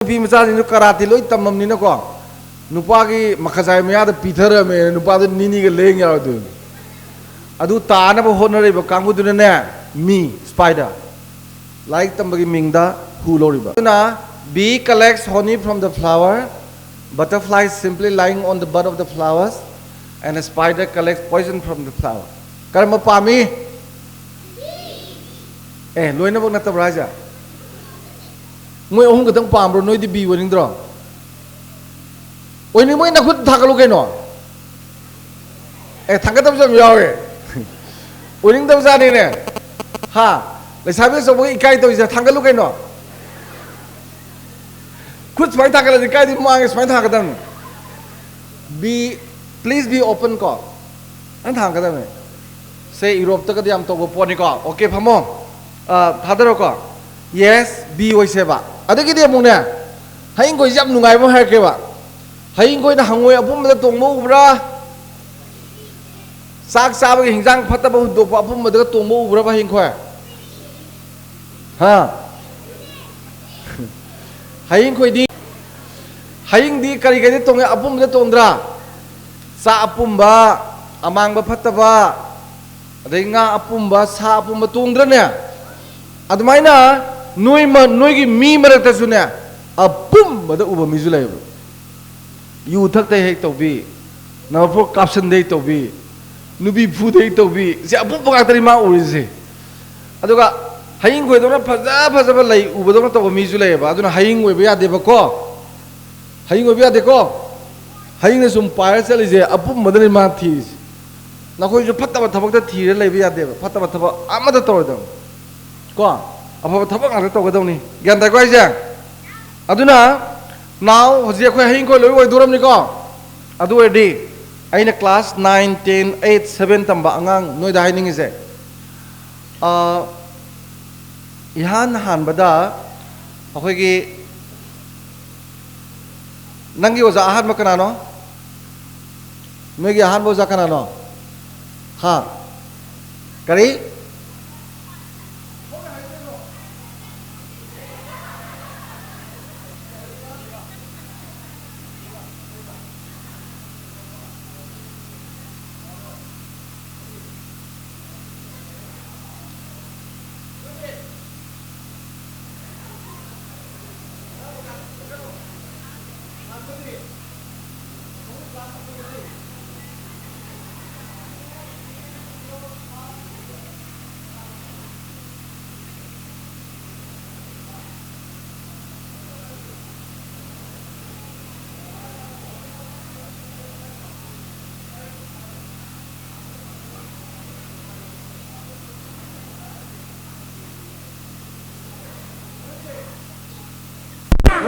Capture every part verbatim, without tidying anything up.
ꯅꯨꯄꯤ ꯃꯆꯥꯁꯤꯡꯁꯨ ꯀꯔꯥꯇꯤ ꯂꯣꯏ ꯇꯝꯃꯝꯅꯤꯅꯀꯣ, ꯅꯨꯄꯥꯒꯤ ꯃꯈꯖꯥꯏ ꯃꯌꯥꯗ ꯄꯤꯊꯔꯝꯃꯦ, ꯅꯨꯄꯥꯗꯨ ꯅꯤꯅꯤꯒ ꯂꯦꯡ ꯌꯥꯔꯣꯏꯗꯣꯏꯅꯤ꯫ ꯑꯗꯨ ꯇꯥꯅꯕ ꯍꯣꯠꯅꯔꯤꯕ ꯀꯥꯡꯕꯨꯗꯨꯅꯅꯦ, ꯃꯤ, spider꯫ ꯂꯥꯏꯔꯤꯛ ꯇꯝꯕꯒꯤ ꯃꯤꯡꯗ ꯍꯨ ꯂꯧꯔꯤꯕ꯫ ꯑꯗꯨꯅ, bee collects honey from the flower, butterfly is simply lying on the bud of the flowers, and a spider collects poison from the flower. ꯀꯔꯝꯕ ꯄꯥꯝꯃꯤ? ꯑꯦ, ꯂꯣꯏꯅꯃꯛ ꯅꯠꯇꯕ꯭ꯔꯥ ꯍꯥꯏꯁꯦ? ꯃꯣꯏ ꯑꯍꯨꯝ ꯈꯛꯇꯪ ꯄꯥꯝꯕ꯭ꯔꯣ? ꯅꯣꯏꯗꯤ ꯕꯤ ꯑꯣꯏꯅꯤꯡꯗ꯭ꯔꯣ? ꯑꯣꯏꯅꯤꯡꯕ ꯑꯣꯏꯅ ꯈꯨꯠ ꯊꯥꯒꯠꯂꯨ ꯀꯩꯅꯣ꯫ ꯑꯦ, ꯊꯥꯡꯒꯠꯇꯕꯁꯨ ꯌꯥꯝ ꯌꯥꯎꯋꯦ꯫ ꯑꯣꯏꯅꯤꯡꯗꯕꯖꯥꯠꯅꯤꯅꯦ꯫ ꯍꯥ? ꯂꯩꯁꯥꯕꯤ ꯑꯆꯧꯕꯒ ꯏꯀꯥꯏ ꯇꯧꯔꯤꯁꯦ, ꯊꯥꯡꯒꯠꯂꯨ ꯀꯩꯅꯣ꯫ ꯈꯨꯠ ꯁꯨꯃꯥꯏꯅ ꯊꯥꯡꯒꯠꯂꯗꯤ ꯀꯥꯏꯗꯤ ꯃꯥꯡꯉꯦ, ꯁꯨꯃꯥꯏꯅ ꯊꯥꯡꯒꯠꯀꯗꯕꯅꯤ꯫ Be, please be open ꯀꯣ꯫ ꯅꯪ ꯊꯥꯡꯒꯗꯕꯅꯦ꯫ ꯁꯦ, ꯌꯨꯔꯣꯞꯇꯒꯗꯤ ꯌꯥꯝ ꯇꯧꯕ ꯄꯣꯠꯅꯤꯀꯣ꯫ ꯑꯣꯀꯦ, ꯐꯝꯃꯣ꯫ ꯑ, ꯊꯥꯗꯔꯣꯀꯣ꯫ Yes, B ꯑꯣꯏꯁꯦꯕ꯫ ꯑꯗꯒꯤꯗꯤ ꯑꯃꯨꯛꯅꯦ, ꯍꯌꯤꯡꯈꯣꯏꯁꯦ ꯌꯥꯝ ꯅꯨꯡꯉꯥꯏꯕ ꯑꯃ ꯍꯥꯏꯔꯛꯀꯦꯕ꯫ ꯍꯌꯤꯡꯈꯣꯏꯅ ꯍꯪꯉꯣꯏ ꯑꯄꯨꯝꯕꯗ ꯇꯣꯡꯕ ꯎꯕ꯭ꯔꯥ? ꯆꯥꯛ ꯆꯥꯕꯒꯤ ꯍꯤꯟꯖꯥꯡ ꯐꯠꯇꯕ ꯍꯨꯟꯗꯣꯛꯄ ꯑꯄꯨꯝꯕꯗꯒ ꯇꯣꯡꯕ ꯎꯕ꯭ꯔꯕ ꯍꯌꯤꯡꯈꯣꯏ? ꯍꯥ? ꯍꯌꯤꯡꯈꯣꯏꯗꯤ, ꯍꯌꯤꯡꯗꯤ ꯀꯔꯤ ꯀꯔꯤꯗ ꯇꯣꯡꯉꯦ? ꯑꯄꯨꯝꯕꯗ ꯇꯣꯡꯗ꯭ꯔꯥ? ꯆꯥꯛ ꯑꯄꯨꯝꯕ, ꯑꯃꯥꯡꯕ ꯐꯠꯇꯕ, ꯑꯗꯩ ꯉꯥ ꯑꯄꯨꯝꯕ, ꯁꯥ ꯑꯄꯨꯝꯕ ꯇꯣꯡꯗ꯭ꯔꯅꯦ? ꯑꯗꯨꯃꯥꯏꯅ ꯅꯣꯏ ꯃ-, ꯅꯣꯏꯒꯤ ꯃꯤ ꯃꯔꯛꯇꯁꯨꯅꯦ, ꯑꯄꯨꯝꯕꯗ ꯎꯕ ꯃꯤꯁꯨ ꯂꯩꯌꯦꯕ꯫ ꯌꯨ ꯊꯛꯇ ꯍꯦꯛ ꯇꯧꯕꯤ, ꯅꯝꯕꯔ ꯐꯣꯔ ꯀꯥꯞꯁꯟꯗ ꯍꯦꯛ ꯇꯧꯕꯤ, ꯅꯨꯄꯤ ꯐꯨꯗ ꯍꯦꯛ ꯇꯧꯕꯤ, ꯁꯤ ꯑꯄꯨꯝꯕ ꯉꯥꯛꯇꯅꯤ ꯃꯥ ꯎꯔꯤꯁꯦ꯫ ꯑꯗꯨꯒ ꯍꯌꯤꯡ ꯈꯣꯏꯗꯧꯅ ꯐꯖ ꯐꯖꯕ ꯂꯩ ꯎꯕꯗꯧꯅ ꯇꯧꯕ ꯃꯤꯁꯨ ꯂꯩꯌꯦꯕ꯫ ꯑꯗꯨꯅ ꯍꯌꯤꯡ ꯑꯣꯏꯕ ꯌꯥꯗꯦꯕꯀꯣ꯫ ꯍꯌꯤꯡ ꯑꯣꯏꯕ ꯌꯥꯗꯦꯀꯣ꯫ ꯍꯌꯤꯡꯅ ꯁꯨꯝ ꯄꯥꯏꯔ ꯆꯠꯂꯤꯁꯦ ꯑꯄꯨꯝꯕꯗꯅꯤ ꯃꯥ ꯊꯤꯔꯤꯁꯦ꯫ ꯅꯈꯣꯏꯁꯨ ꯐꯠꯇꯕ ꯊꯕꯛꯇ ꯊꯤꯔ ꯂꯩꯕ ꯌꯥꯗꯦꯕ꯫ ꯐꯠꯇꯕ ꯊꯕꯛ ꯑꯃꯠꯇ ꯇꯧꯔꯣꯏꯗꯕꯅꯤ꯫ ꯀꯣ? ꯑꯐꯕ ꯊꯕꯛ ꯉꯥꯛꯇ ꯇꯧꯒꯗꯧꯅꯤ꯫ ꯒ꯭ꯌꯥꯟ ꯇꯥꯏꯀꯣ ꯍꯥꯏꯁꯦ? ꯑꯗꯨꯅ now ꯍꯧꯖꯤꯛ ꯑꯩꯈꯣꯏ ꯍꯌꯤꯡ ꯈꯣꯏ ꯂꯣꯏ ꯑꯣꯏꯗꯣꯔꯝꯅꯤꯀꯣ? ꯑꯗꯨ ꯑꯣꯏꯔꯗꯤ ꯑꯩꯅ class nine, ten, eight, seven ꯇꯝꯕ ꯑꯉꯥꯡ ꯅꯣꯏꯗ ꯍꯥꯏꯅꯤꯡꯉꯤꯁꯦ, ꯑ, ꯏꯍꯥꯟ ꯍꯥꯟꯕꯗ ꯑꯩꯈꯣꯏꯒꯤ, ꯅꯪꯒꯤ ꯑꯣꯖꯥ ꯑꯍꯥꯟꯕ ꯀꯅꯥꯅꯣ? ꯅꯣꯏꯒꯤ ꯑꯍꯥꯟꯕ ꯑꯣꯖꯥ ꯀꯅꯥꯅꯣ? ꯍꯥ? ꯀꯔꯤ?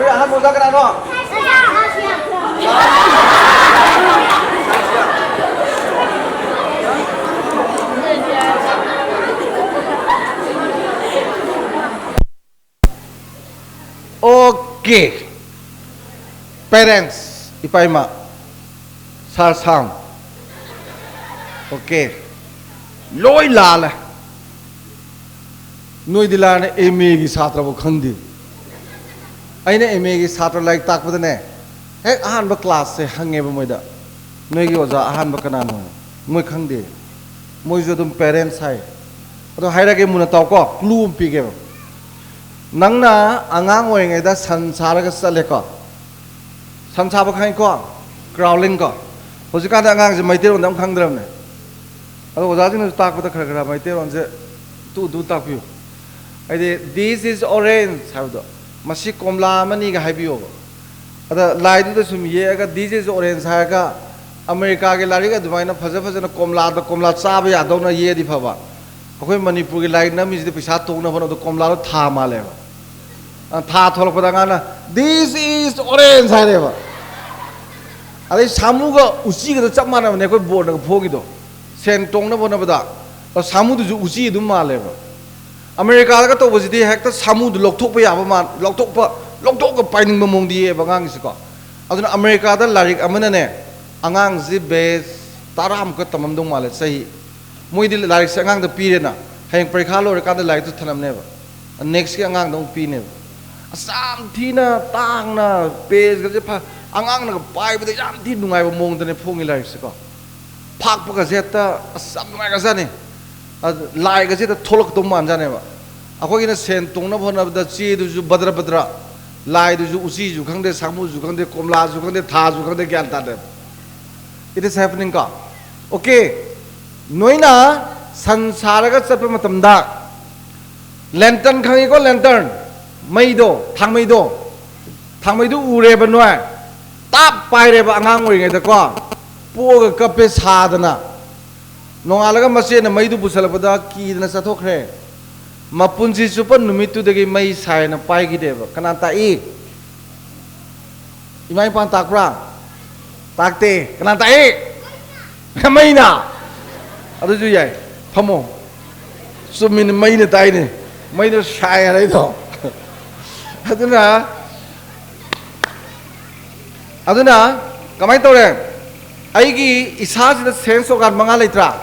ꯑꯍꯥꯟꯕ ꯑꯣꯖꯥ ꯀꯅꯥꯅꯣ? ꯑꯣꯀꯦ꯫ ꯄꯦꯔꯦꯟꯁ, ꯏꯄꯥ ꯏꯃꯥ, ꯁꯥꯔ ꯁꯥꯝ꯫ ꯑꯣꯀꯦ꯫ ꯂꯣꯏ ꯂꯥꯜꯂꯦ꯫ ꯅꯣꯏꯗꯤ ꯂꯥꯏꯅ ꯑꯦꯝ ꯑꯦꯒꯤ ꯁꯥꯇ꯭ꯔꯕꯨ ꯈꯪꯗꯦ꯫ ꯑꯩꯅ ꯑꯦꯝ ꯑꯦꯒꯤ ꯁꯥꯇ꯭ꯔ ꯂꯥꯏꯔꯤꯛ ꯇꯥꯛꯄꯗꯅꯦ, ꯍꯦꯛ ꯑꯍꯥꯟꯕ ꯀ꯭ꯂꯥꯁꯁꯦ ꯍꯪꯉꯦꯕ ꯃꯣꯏꯗ, "ꯅꯣꯏꯒꯤ ꯑꯣꯖꯥ ꯑꯍꯥꯟꯕ ꯀꯅꯥꯅꯣ?" ꯃꯣꯏ ꯈꯪꯗꯦ꯫ ꯃꯣꯏꯁꯨ ꯑꯗꯨꯝ ꯄꯦꯔꯦꯟꯁ ꯍꯥꯏ꯫ ꯑꯗꯣ ꯍꯥꯏꯔꯒꯦ, ꯃꯨꯟꯅ ꯇꯥꯎꯀꯣ, ꯀ꯭ꯂꯨ ꯑꯃ ꯄꯤꯒꯦꯕ꯫ ꯅꯪꯅ ꯑꯉꯥꯡ ꯑꯣꯏꯔꯤꯉꯩꯗ ꯁꯟ ꯁꯥꯔꯒ ꯆꯠꯂꯦꯀꯣ, ꯁꯟ ꯁꯥꯕ ꯈꯪꯉꯤꯀꯣ? ꯀ꯭ꯔꯥꯎꯂꯤꯡ ꯀꯣ꯫ ꯍꯧꯖꯤꯛꯀꯥꯟꯗꯤ ꯑꯉꯥꯡꯁꯦ ꯃꯩꯇꯩꯂꯣꯟꯗ ꯑꯃ ꯈꯪꯗ꯭ꯔꯕꯅꯦ꯫ ꯑꯗꯣ ꯑꯣꯖꯥꯁꯤꯡꯅꯁꯨ ꯇꯥꯛꯄꯗ ꯈꯔ ꯈꯔ ꯃꯩꯇꯩꯂꯣꯟꯁꯦ ꯇꯨ ꯇꯨ ꯇꯥꯛꯄꯤꯌꯨ꯫ ꯍꯥꯏꯗꯤ, "This is orange" ꯍꯥꯏꯕꯗꯣ, "ꯃꯁꯤ ꯀꯣꯝꯂꯥ ꯑꯃꯅꯤꯒ" ꯍꯥꯏꯕꯤꯌꯣꯕ꯫ ꯑꯗ ꯂꯥꯏꯗꯨꯗ ꯁꯨꯝ ꯌꯦꯛꯑꯒ "This is orange" ꯍꯥꯏꯔꯒ, ꯑꯃꯦꯔꯤꯀꯥꯒꯤ ꯂꯥꯏꯔꯤꯛ ꯑꯗꯨꯃꯥꯏꯅ ꯐꯖ ꯐꯖꯅ ꯀꯣꯝꯂꯥꯗ ꯀꯣꯝꯂꯥ ꯆꯥꯕ ꯌꯥꯗꯧꯅ ꯌꯦꯛꯑꯗꯤ ꯐꯕ꯫ ꯑꯩꯈꯣꯏ ꯃꯅꯤꯄꯨꯔꯒꯤ ꯂꯥꯏꯔꯤꯛ ꯅꯝꯃꯤꯁꯤꯗꯤ ꯄꯩꯁꯥ ꯇꯣꯡꯅꯕ ꯍꯣꯠꯅꯕꯗ ꯀꯣꯝꯂꯥꯗꯣ ꯊꯥ ꯃꯥꯜꯂꯦꯕ꯫ ꯑ, ꯊꯥ ꯊꯣꯛꯂꯛꯄꯗ ꯑꯉꯥꯡꯅ "This is orange" ꯍꯥꯏꯔꯦꯕ꯫ ꯑꯗꯩ ꯁꯥꯃꯨꯒ ꯎꯆꯤꯒꯗꯣ ꯆꯞ ꯃꯥꯟꯅꯕꯅꯦ ꯑꯩꯈꯣꯏ ꯕꯣꯔꯗꯒ ꯐꯣꯡꯉꯤꯗꯣ꯫ ꯁꯦꯟ ꯇꯣꯡꯅꯕ ꯍꯣꯠꯅꯕꯗ꯫ ꯑꯗꯣ ꯁꯥꯃꯨꯗꯨꯁꯨ ꯎꯆꯤ ꯑꯗꯨꯝ ꯃꯥꯜꯂꯦꯕ꯫ ꯑꯃꯦꯔꯤꯀꯥꯗꯒ ꯇꯧꯕꯁꯤꯗꯤ ꯍꯦꯛꯇ ꯁꯥꯃꯨꯗꯨ ꯂꯧꯊꯣꯛꯄ ꯌꯥꯕ ꯃꯥꯟ-, ꯂꯧꯊꯣꯛꯄ, ꯂꯧꯊꯣꯛꯑꯒ ꯄꯥꯏꯅꯤꯡꯕ ꯃꯑꯣꯡꯗ ꯌꯦꯛꯑꯦꯕ ꯑꯉꯥꯡꯒꯤꯁꯤꯀꯣ꯫ ꯑꯗꯨꯅ ꯑꯃꯦꯔꯤꯀꯥꯗ ꯂꯥꯏꯔꯤꯛ ꯑꯃꯅꯅꯦ, ꯑꯉꯥꯡꯁꯤ ꯕꯦꯁ ꯇꯔꯥꯃꯨꯛꯀ ꯇꯝꯃꯝꯗꯧ ꯃꯥꯜꯂꯦ ꯆꯍꯤ꯫ ꯃꯣꯏꯗꯤ ꯂꯥꯏꯔꯤꯛꯁꯦ ꯑꯉꯥꯡꯗ ꯄꯤꯔꯦꯅ, ꯍꯌꯦꯡ ꯄꯔꯤꯈꯥ ꯂꯣꯏꯔꯀꯥꯟꯗ ꯂꯥꯏꯔꯤꯛꯇꯨ ꯊꯅꯝꯅꯦꯕ꯫ ꯅꯦꯛꯁꯀꯤ ꯑꯉꯥꯡꯗ ꯑꯃꯨꯛ ꯄꯤꯅꯦꯕ꯫ ꯑꯁ, ꯌꯥꯝ ꯊꯤꯅ ꯇꯥꯡꯅ, ꯄꯦꯖꯀꯁꯦ ꯐ-, ꯑꯉꯥꯡꯅꯒ ꯄꯥꯏꯕꯗ ꯌꯥꯝ ꯊꯤꯅ ꯅꯨꯡꯉꯥꯏꯕ ꯃꯑꯣꯡꯗꯅꯦ ꯐꯣꯡꯉꯤ ꯂꯥꯏꯔꯤꯛꯁꯦꯀꯣ꯫ ꯐꯥꯛꯄꯒꯁꯦ ꯍꯦꯛꯇ, ꯑꯁ, ꯌꯥꯝ ꯅꯨꯡꯉꯥꯏꯒ꯭ꯔꯖꯥꯠꯅꯤ꯫ ꯑꯗ ꯂꯥꯏꯒꯁꯦ ꯍꯦꯛꯇ ꯊꯣꯛꯂꯛꯇꯧ ꯃꯥꯟꯖꯥꯠꯅꯦꯕ꯫ ꯑꯩꯈꯣꯏꯒꯤꯅ ꯁꯦꯟ ꯇꯣꯡꯅꯕ ꯍꯣꯠꯅꯕꯗ ꯆꯦꯗꯨꯁꯨ ꯕꯗ꯭ꯔ ꯕꯗ꯭ꯔ, ꯂꯥꯏꯗꯨꯁꯨ ꯎꯆꯤꯁꯨ ꯈꯪꯗꯦ, ꯁꯥꯃꯨꯁꯨ ꯈꯪꯗꯦ, ꯀꯣꯝꯂꯥꯁꯨ ꯈꯪꯗꯦ, ꯊꯥꯁꯨ ꯈꯪꯗꯦ, ꯒ꯭ꯌꯥꯟ ꯇꯥꯗꯦ꯫ It is happening ꯀꯣ꯫ ꯑꯣꯀꯦ, ꯅꯣꯏꯅ ꯁꯟ ꯁꯥꯔꯒ ꯆꯠꯄ ꯃꯇꯝꯗ, ꯂꯦꯟꯇꯔꯟ ꯈꯪꯉꯤꯀꯣ, ꯂꯦꯟꯇꯔꯟ, ꯃꯩꯗꯣ, ꯊꯥꯡꯃꯩꯗꯣ, ꯊꯥꯡꯃꯩꯗꯣ ꯎꯔꯦꯕ ꯅꯣꯏ, ꯇꯥꯞ ꯄꯥꯏꯔꯦꯕ ꯑꯉꯥꯡ ꯑꯣꯏꯔꯤꯉꯩꯗꯀꯣ, ꯄꯣꯛꯑꯒ ꯀꯞꯄꯦ ꯁꯥꯗꯅ꯫ ꯅꯣꯡꯉꯥꯜꯂꯒ ꯃꯆꯦꯅ ꯃꯩꯗꯨ ꯄꯨꯁꯜꯂꯛꯄꯗ ꯀꯤꯗꯅ ꯆꯠꯊꯣꯛꯈ꯭ꯔꯦ꯫ ꯃꯄꯨꯟꯁꯤ ꯆꯨꯞꯄ ꯅꯨꯃꯤꯠꯇꯨꯗꯒꯤ ꯃꯩ ꯁꯥꯏꯅ ꯄꯥꯏꯈꯤꯗꯦꯕ꯫ ꯀꯅꯥ ꯇꯥꯛꯏ? ꯏꯃꯥ ꯏꯄꯥꯅ ꯇꯥꯛꯄ꯭ꯔꯥ? ꯇꯥꯛꯇꯦ꯫ ꯀꯅꯥ ꯇꯥꯛꯏ? ꯃꯩꯅ꯫ ꯑꯗꯨꯁꯨ ꯌꯥꯏ꯫ ꯐꯝꯃꯣ꯫ ꯆꯨꯝꯃꯤꯅꯤ, ꯃꯩꯅ ꯇꯥꯛꯏꯅꯤ꯫ ꯃꯩꯅ ꯁꯥꯏ ꯍꯥꯏꯔꯛꯏꯗꯣ꯫ ꯑꯗꯨꯅ ꯑꯗꯨꯅ ꯀꯃꯥꯏꯅ ꯇꯧꯔꯦ? ꯑꯩꯒꯤ ꯏꯁꯥꯁꯤꯗ ꯁꯦꯟꯁ ꯑꯣꯔꯒꯥꯟ ꯃꯉꯥ ꯂꯩꯇ꯭ꯔꯥ?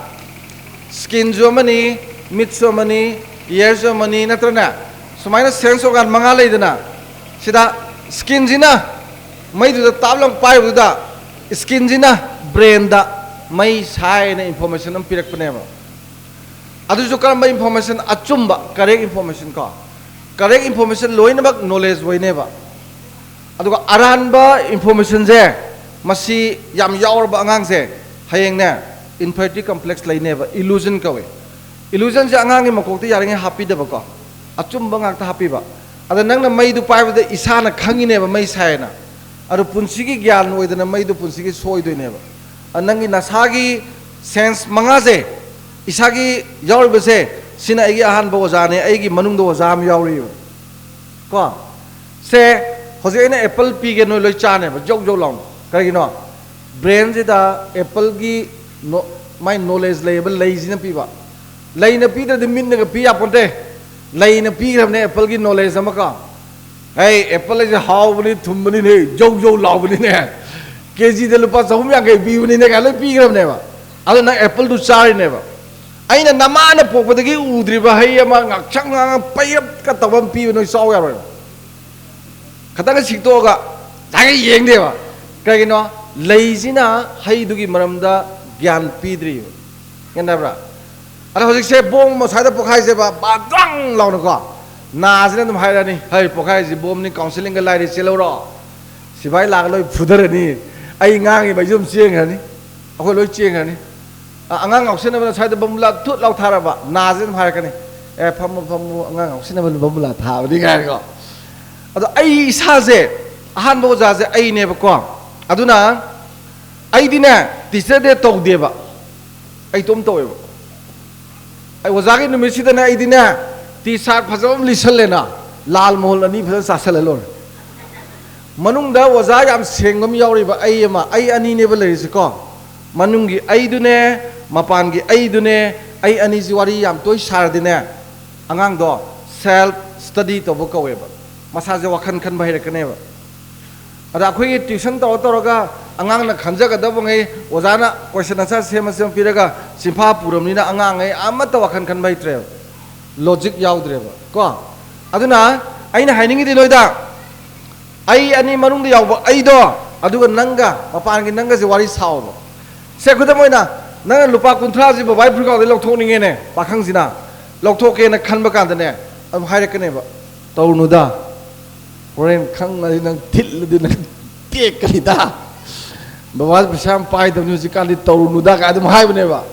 ꯁ꯭ꯀꯤꯟꯁꯨ ꯑꯃꯅꯤ, ꯃꯤꯠꯁꯨ ꯑꯃꯅꯤ, ꯏꯌꯔꯁꯨ ꯑꯃꯅꯤ, ꯅꯠꯇ꯭ꯔꯅꯦ? ꯁꯨꯃꯥꯏꯅ ꯁꯦꯟꯁ ꯑꯣꯔꯒꯥꯟ ꯃꯉꯥ ꯂꯩꯗꯅ, ꯁꯤꯗ ꯁ꯭ꯀꯤꯟꯁꯤꯅ ꯃꯩꯗꯨꯗ ꯇꯥꯞ ꯂꯥꯎ ꯄꯥꯏꯕꯗꯨꯗ, ꯁ꯭ꯀꯤꯟꯁꯤꯅ ꯕ꯭ꯔꯦꯟꯗ ꯃꯩ ꯁꯥꯏꯅ ꯏꯟꯐꯣꯔꯃꯦꯁꯟ ꯑꯃ ꯄꯤꯔꯛꯄꯅꯦꯕ꯫ ꯑꯗꯨꯁꯨ ꯀꯔꯝꯕ ꯏꯟꯐꯣꯔꯃꯦꯁꯟ? ꯑꯆꯨꯝꯕ, ꯀꯔꯦꯛ ꯏꯟꯐꯣꯔꯃꯦꯁꯟ ꯀꯣ꯫ ꯀꯔꯦꯛ ꯏꯟꯐꯣꯔꯃꯦꯁꯟ ꯂꯣꯏꯅꯃꯛ ꯅꯣꯂꯦꯖ ꯑꯣꯏꯅꯦꯕ꯫ ꯑꯗꯨꯒ ꯑꯔꯥꯟꯕ ꯏꯟꯐꯣꯔꯃꯦꯁꯟꯁꯦ, ꯃꯁꯤ ꯌꯥꯝ ꯌꯥꯎꯔꯕ ꯑꯉꯥꯡꯁꯦ, ꯍꯌꯦꯡꯅꯦ, ꯏꯟꯐꯦꯔꯤꯇꯤ ꯀꯝꯄ꯭ꯂꯦꯛꯁ ꯂꯩꯅꯦꯕ꯫ ꯏꯂꯨꯖꯟ ꯀꯧꯋꯦ꯫ ꯏꯂꯨꯖꯟꯁꯦ ꯑꯉꯥꯡꯒꯤ ꯃꯀꯣꯛꯇ ꯌꯥꯔꯤꯉꯩ ꯍꯥꯞꯄꯤꯗꯕꯀꯣ꯫ ꯑꯆꯨꯝꯕ ꯉꯥꯛꯇ ꯍꯥꯞꯄꯤꯕ꯫ ꯑꯗ ꯅꯪꯅ ꯃꯩꯗꯨ ꯄꯥꯏꯕꯗ ꯏꯁꯥꯅ ꯈꯪꯉꯤꯅꯦꯕ ꯃꯩ ꯁꯥꯏꯌꯦꯅ꯫ ꯑꯗꯨ ꯄꯨꯟꯁꯤꯒꯤ ꯒ꯭ꯌꯥꯟ ꯑꯣꯏꯗꯅ ꯃꯩꯗꯨ ꯄꯨꯟꯁꯤꯒꯤ ꯁꯣꯏꯗꯣꯏꯅꯦꯕ꯫ ꯑ, ꯅꯪꯒꯤ ꯅꯁꯥꯒꯤ ꯁꯦꯟꯁ ꯃꯉꯥꯁꯦ, ꯏꯁꯥꯒꯤ ꯌꯥꯎꯔꯤꯕꯁꯦ, ꯁꯤꯅ ꯑꯩꯒꯤ ꯑꯍꯥꯟꯕ ꯑꯣꯖꯥꯅꯦ, ꯑꯩꯒꯤ ꯃꯅꯨꯡꯗ ꯑꯣꯖꯥ ꯑꯃ ꯌꯥꯎꯔꯤꯕ꯫ ꯀꯣ? ꯁꯦ, ꯍꯧꯖꯤꯛ ꯑꯩꯅ ꯑꯦꯄꯜ ꯄꯤꯒꯦ, ꯅꯣꯏ ꯂꯣꯏ ꯆꯥꯅꯦꯕ, ꯖꯧ ꯖꯧ ꯂꯥꯎꯅ꯫ ꯀꯔꯤꯒꯤꯅꯣ? ꯕ꯭ꯔꯦꯟꯁꯤꯗ ꯑꯦꯄꯜꯒꯤ ꯅꯣ-, ꯃꯥꯏ ꯅꯣꯂꯦꯖ ꯂꯩꯌꯦꯕ, ꯂꯩꯁꯤꯅ ꯄꯤꯕ꯫ ꯂꯩꯅ ꯄꯤꯗ꯭ꯔꯗꯤ ꯃꯤꯠꯅꯒ ꯄꯤ ꯌꯥꯄꯣꯟꯇꯦ꯫ ꯂꯩꯅ ꯄꯤꯈ꯭ꯔꯕꯅꯦ ꯑꯦꯄꯜꯒꯤ ꯅꯣꯂꯦꯖ ꯑꯃꯀꯣ꯫ "ꯍꯦ, ꯑꯦꯄꯜ ꯍꯥꯏꯁꯦ ꯍꯥꯎꯕꯅꯤ, ꯊꯨꯝꯕꯅꯤꯅꯦ, ꯖꯧ ꯖꯧ ꯂꯥꯎꯕꯅꯤꯅꯦ, ꯀꯦꯖꯤꯗ ꯂꯨꯄꯥ ꯆꯍꯨꯝ ꯌꯥꯡꯈꯩ ꯄꯤꯕꯅꯤꯅꯦ" ꯀꯥꯏꯅ ꯂꯣꯏ ꯄꯤꯈ꯭ꯔꯕꯅꯦꯕ꯫ ꯑꯗꯣ ꯅꯪ ꯑꯦꯄꯜꯗꯨ ꯆꯥꯔꯤꯅꯦꯕ꯫ ꯑꯩꯅ ꯅꯃꯥꯅ ꯄꯣꯛꯄꯗꯒꯤ ꯎꯗ꯭ꯔꯤꯕ ꯍꯩ ꯑꯃ ꯉꯥꯛꯁꯪ ꯉꯥꯡꯉ ꯄꯩꯔꯞꯀ ꯇꯧꯕ ꯑꯃ ꯄꯤꯕ ꯅꯣꯏ ꯆꯥꯎ ꯌꯥꯔꯣꯏꯕ꯫ ꯈꯇꯪ ꯁꯤꯛꯇꯣꯛꯑꯒ ꯍꯥꯏꯒ ꯌꯦꯡꯗꯦꯕ꯫ ꯀꯩꯒꯤꯅꯣ? ꯂꯩꯁꯤꯅ ꯍꯩꯗꯨꯒꯤ ꯃꯔꯝꯗ ꯒ꯭ꯌꯥꯟ ꯄꯤꯗ꯭ꯔꯤꯕ꯫ ꯒ꯭ꯌꯥꯟ ꯇꯥꯕ꯭ꯔꯥ? ꯑꯗꯣ ꯍꯧꯖꯤꯛꯁꯦ ꯕꯣꯝ ꯑꯃ ꯁ꯭ꯋꯥꯏꯗ ꯄꯣꯈꯥꯏꯁꯦꯕ, ꯕꯥ ꯗ꯭ꯋꯪ ꯂꯥꯎꯅꯀꯣ꯫ ꯅꯥꯁꯤꯅ ꯑꯗꯨꯝ ꯍꯥꯏꯔꯛꯑꯅꯤ, "ꯍꯩ, ꯄꯣꯈꯥꯏꯁꯤ ꯕꯣꯝꯅꯤ, ꯀꯥꯎꯟꯁꯤꯂꯤꯡꯒ ꯂꯥꯏꯔꯤ, ꯆꯦꯜꯍꯧꯔꯣ꯫ ꯁꯤꯐꯥꯏ ꯂꯥꯛꯑꯒ ꯂꯣꯏ ꯐꯨꯊꯔꯅꯤ꯫ ꯑꯩ ꯉꯥꯡꯉꯤꯕ ꯑꯩꯁꯨ ꯑꯗꯨꯝ ꯆꯦꯟꯈ꯭ꯔꯅꯤ꯫ ꯑꯩꯈꯣꯏ ꯂꯣꯏ ꯆꯦꯟꯈ꯭ꯔꯅꯤ"꯫ ꯑ-, ꯑꯉꯥꯡ ꯉꯥꯎꯁꯤꯟꯅꯕꯅ ꯁ꯭ꯋꯥꯏꯗ ꯕꯝꯕꯨꯂꯥ ꯊꯨꯠ ꯂꯥꯎ ꯊꯥꯔꯕ, ꯅꯥꯁꯤꯅ ꯑꯗꯨꯝ ꯍꯥꯏꯔꯛꯀꯅꯤ, "ꯑꯦ, ꯐꯝꯃꯨ, ꯐꯝꯃꯨ, ꯑꯉꯥꯡ ꯉꯥꯎꯁꯤꯟꯅꯕꯅ ꯕꯝꯕꯨꯂꯥ ꯊꯥꯕꯅꯤ" ꯀꯥꯏꯅꯀꯣ꯫ ꯑꯗꯣ ꯑꯩ ꯏꯁꯥꯁꯦ, ꯑꯍꯥꯟꯕ ꯑꯣꯖꯥꯁꯦ ꯑꯩꯅꯦꯕꯀꯣ꯫ ꯑꯗꯨꯅ ꯑꯩꯗꯤꯅꯦ, ꯇꯤꯆꯔ ꯗꯦ ꯇꯧꯗꯦꯕ꯫ ꯑꯩ ꯏꯇꯣꯝ ꯇꯧꯋꯦꯕ꯫ ꯑꯩ ꯑꯣꯖꯥꯒꯤ ꯅꯨꯃꯤꯠꯁꯤꯗꯅꯦ, ꯑꯩꯗꯤꯅꯦ, ꯇꯤ ꯁꯥꯔꯠ ꯐꯖꯕ ꯑꯃ ꯂꯤꯠꯁꯜꯂꯦꯅ, ꯂꯥꯜ ꯃꯣꯍꯣꯟ ꯑꯅꯤ ꯐꯖꯅ ꯆꯥꯁꯜꯂ ꯂꯣꯏꯔꯦ꯫ ꯃꯅꯨꯡꯗ ꯑꯣꯖꯥ ꯌꯥꯝ ꯁꯦꯡꯕ ꯑꯃ ꯌꯥꯎꯔꯤꯕ ꯑꯩ ꯑꯃ, ꯑꯩ ꯑꯅꯤꯅꯦꯕ ꯂꯩꯔꯤꯁꯦꯀꯣ꯫ ꯃꯅꯨꯡꯒꯤ ꯑꯩꯗꯨꯅꯦ, ꯃꯄꯥꯟꯒꯤ ꯑꯩꯗꯨꯅꯦ, ꯑꯩ ꯑꯅꯤꯁꯤ ꯋꯥꯔꯤ ꯌꯥꯝ ꯇꯣꯏ ꯁꯥꯔꯗꯤꯅꯦ, ꯑꯉꯥꯡꯗꯣ self study ꯇꯧꯕ ꯀꯧꯋꯦꯕ꯫ ꯃꯁꯥꯁꯦ ꯋꯥꯈꯜ ꯈꯟꯕ ꯍꯩꯔꯛꯀꯅꯦꯕ꯫ ꯑꯗ ꯑꯩꯈꯣꯏꯒꯤ tuition ꯇꯧꯔ ꯇꯧꯔꯒ ꯑꯉꯥꯡꯅ ꯈꯟꯖꯒꯗꯕꯉꯩ ꯑꯣꯖꯥꯅ question answer ꯁꯦꯝꯃ ꯁꯦꯝꯃ ꯄꯤꯔꯒ ꯆꯤꯟꯐꯥ ꯄꯨꯔꯕꯅꯤꯅ ꯑꯉꯥꯡꯉꯩ ꯑꯃꯠꯇ ꯋꯥꯈꯜ ꯈꯟꯕ ꯍꯩꯇ꯭ꯔꯦꯕ, logic ꯌꯥꯎꯗ꯭ꯔꯦꯕ ꯀꯣ꯫ ꯑꯗꯨꯅ ꯑꯩꯅ ꯍꯥꯏꯅꯤꯡꯉꯤꯗꯤ ꯅꯣꯏꯗ, ꯑꯩ ꯑꯅꯤ ꯃꯅꯨꯡꯗ ꯌꯥꯎꯕ ꯑꯩꯗꯣ, ꯑꯗꯨꯒ ꯅꯪꯒ ꯃꯄꯥꯟꯒꯤ ꯅꯪꯒꯁꯦ ꯋꯥꯔꯤ ꯁꯥꯎꯕ꯫ ꯁꯦ, ꯈꯨꯗꯝ ꯑꯣꯏꯅ, ꯅꯪꯅ ꯂꯨꯄꯥ ꯀꯨꯟꯊ꯭ꯔꯥꯁꯤ ꯕꯕꯥꯒꯤ ꯐꯨꯔꯤꯠꯈꯥꯎꯗꯩ ꯂꯧꯊꯣꯛꯅꯤꯡꯉꯦꯅꯦ, ꯄꯥꯈꯪꯁꯤꯅ ꯂꯧꯊꯣꯛꯀꯦꯅ ꯈꯟꯕ ꯀꯥꯟꯗꯅꯦ, ꯑꯗꯨꯝ ꯍꯥꯏꯔꯛꯀꯅꯦꯕ, "ꯇꯧꯔꯨꯅꯨꯗ, ꯍꯣꯔꯦꯟ ꯈꯪꯉꯗꯤ ꯅꯪ ꯊꯤꯜꯂꯗꯤ ꯅꯪ ꯇꯦꯛꯀꯅꯤꯗ, ꯕꯕꯥꯁꯦ ꯄꯩꯁꯥ ꯌꯥꯝ ꯄꯥꯏꯗꯕꯅꯤ ꯍꯧꯖꯤꯛꯀꯥꯟꯗꯤ, ꯇꯧꯔꯨꯅꯨꯗ" ꯀꯥꯏ ꯑꯗꯨꯝ ꯍꯥꯏꯕꯅꯦꯕ꯫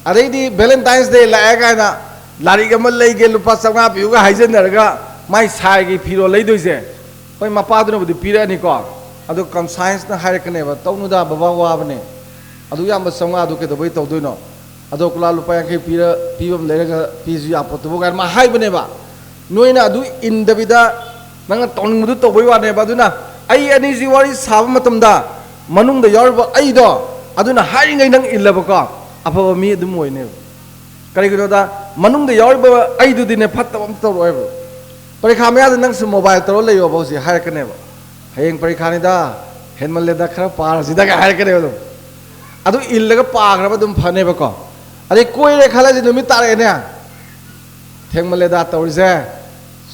ꯑꯗꯩꯗꯤ Valentine's Day ꯂꯥꯛꯑꯦ ꯀꯥꯏꯅ ꯂꯥꯏꯔꯤꯛ ꯑꯃ ꯂꯩꯒꯦ, ꯂꯨꯄꯥ ꯆꯥꯝꯃꯉꯥ ꯄꯤꯌꯨꯒ ꯍꯥꯏꯖꯟꯅꯔꯒ ꯃꯥꯏ ꯁꯥꯏꯒꯤ ꯐꯤꯔꯣꯜ ꯂꯩꯗꯣꯏꯁꯦ, ꯍꯣꯏ, ꯃꯄꯥꯗꯨꯅꯕꯨꯗꯤ ꯄꯤꯔꯛꯑꯅꯤꯀꯣ, ꯑꯗꯣ conscienceꯅ ꯍꯥꯏꯔꯛꯀꯅꯦꯕ, "ꯇꯧꯅꯨꯗ, ꯕꯕꯥ ꯋꯥꯕꯅꯦ, ꯑꯗꯨ ꯌꯥꯝꯕ ꯆꯥꯝꯃꯉꯥꯗꯨ ꯀꯩꯗꯧꯕꯩ ꯇꯧꯗꯣꯏꯅꯣ? ꯑꯗꯣ ꯀꯨꯂꯥ ꯂꯨꯄꯥ ꯌꯥꯡꯈꯩ ꯄꯤꯔ, ꯄꯤꯕ ꯑꯃ ꯂꯩꯔꯒ ꯄꯤꯁꯨ ꯌꯥꯄꯣꯠꯇꯨꯕꯨ" ꯀꯥꯏꯅ ꯃꯥ ꯍꯥꯏꯕꯅꯦꯕ꯫ ꯅꯣꯏꯅ ꯑꯗꯨ ꯏꯟꯗꯕꯤꯗ ꯅꯪꯅ ꯇꯧꯅꯤꯡꯕꯗꯨ ꯇꯧꯕꯩ ꯋꯥꯅꯦꯕ꯫ ꯑꯗꯨꯅ ꯑꯩ ꯑꯅꯤꯁꯤ ꯋꯥꯔꯤ ꯁꯥꯕ ꯃꯇꯝꯗ ꯃꯅꯨꯡꯗ ꯌꯥꯎꯔꯤꯕ ꯑꯩꯗꯣ, ꯑꯗꯨꯅ ꯍꯥꯏꯔꯤꯉꯩ ꯅꯪ ꯏꯜꯂꯕꯀꯣ, ꯑꯐꯕ ꯃꯤ ꯑꯗꯨꯝ ꯑꯣꯏꯅꯦꯕ꯫ ꯀꯔꯤꯒꯤꯅꯣꯗ, ꯃꯅꯨꯡꯗ ꯌꯥꯎꯔꯤꯕ ꯑꯩꯗꯨꯗꯤꯅꯦ, ꯐꯠꯇꯕ ꯑꯝꯇ ꯇꯧꯔꯛꯑꯣꯏꯕ꯫ ꯄꯔꯤꯈꯥ ꯃꯌꯥꯗ ꯅꯪꯁꯨ mobile ꯇꯧꯔ ꯂꯩꯌꯣꯕ ꯍꯧꯖꯤꯛ ꯍꯥꯏꯔꯛꯀꯅꯦꯕ꯫ "ꯍꯌꯦꯡ ꯄꯔꯤꯈꯥꯅꯤꯗ, ꯍꯦꯟꯃꯜꯂꯦꯗ, ꯈꯔ ꯄꯥꯔꯁꯤꯗꯒ" ꯍꯥꯏꯔꯛꯀꯅꯦꯕ ꯑꯗꯨꯝ꯫ ꯑꯗꯨ ꯏꯜꯂꯒ ꯄꯥꯈ꯭ꯔꯕ ꯑꯗꯨꯝ ꯐꯅꯦꯕꯀꯣ꯫ ꯑꯗꯩ ꯀꯣꯏꯔꯦ ꯈꯜꯂꯁꯤ, ꯅꯨꯃꯤꯠ ꯇꯥꯔꯛꯑꯦꯅꯦ, "ꯊꯦꯡꯃꯜꯂꯦꯗ ꯇꯧꯔꯤꯁꯦ,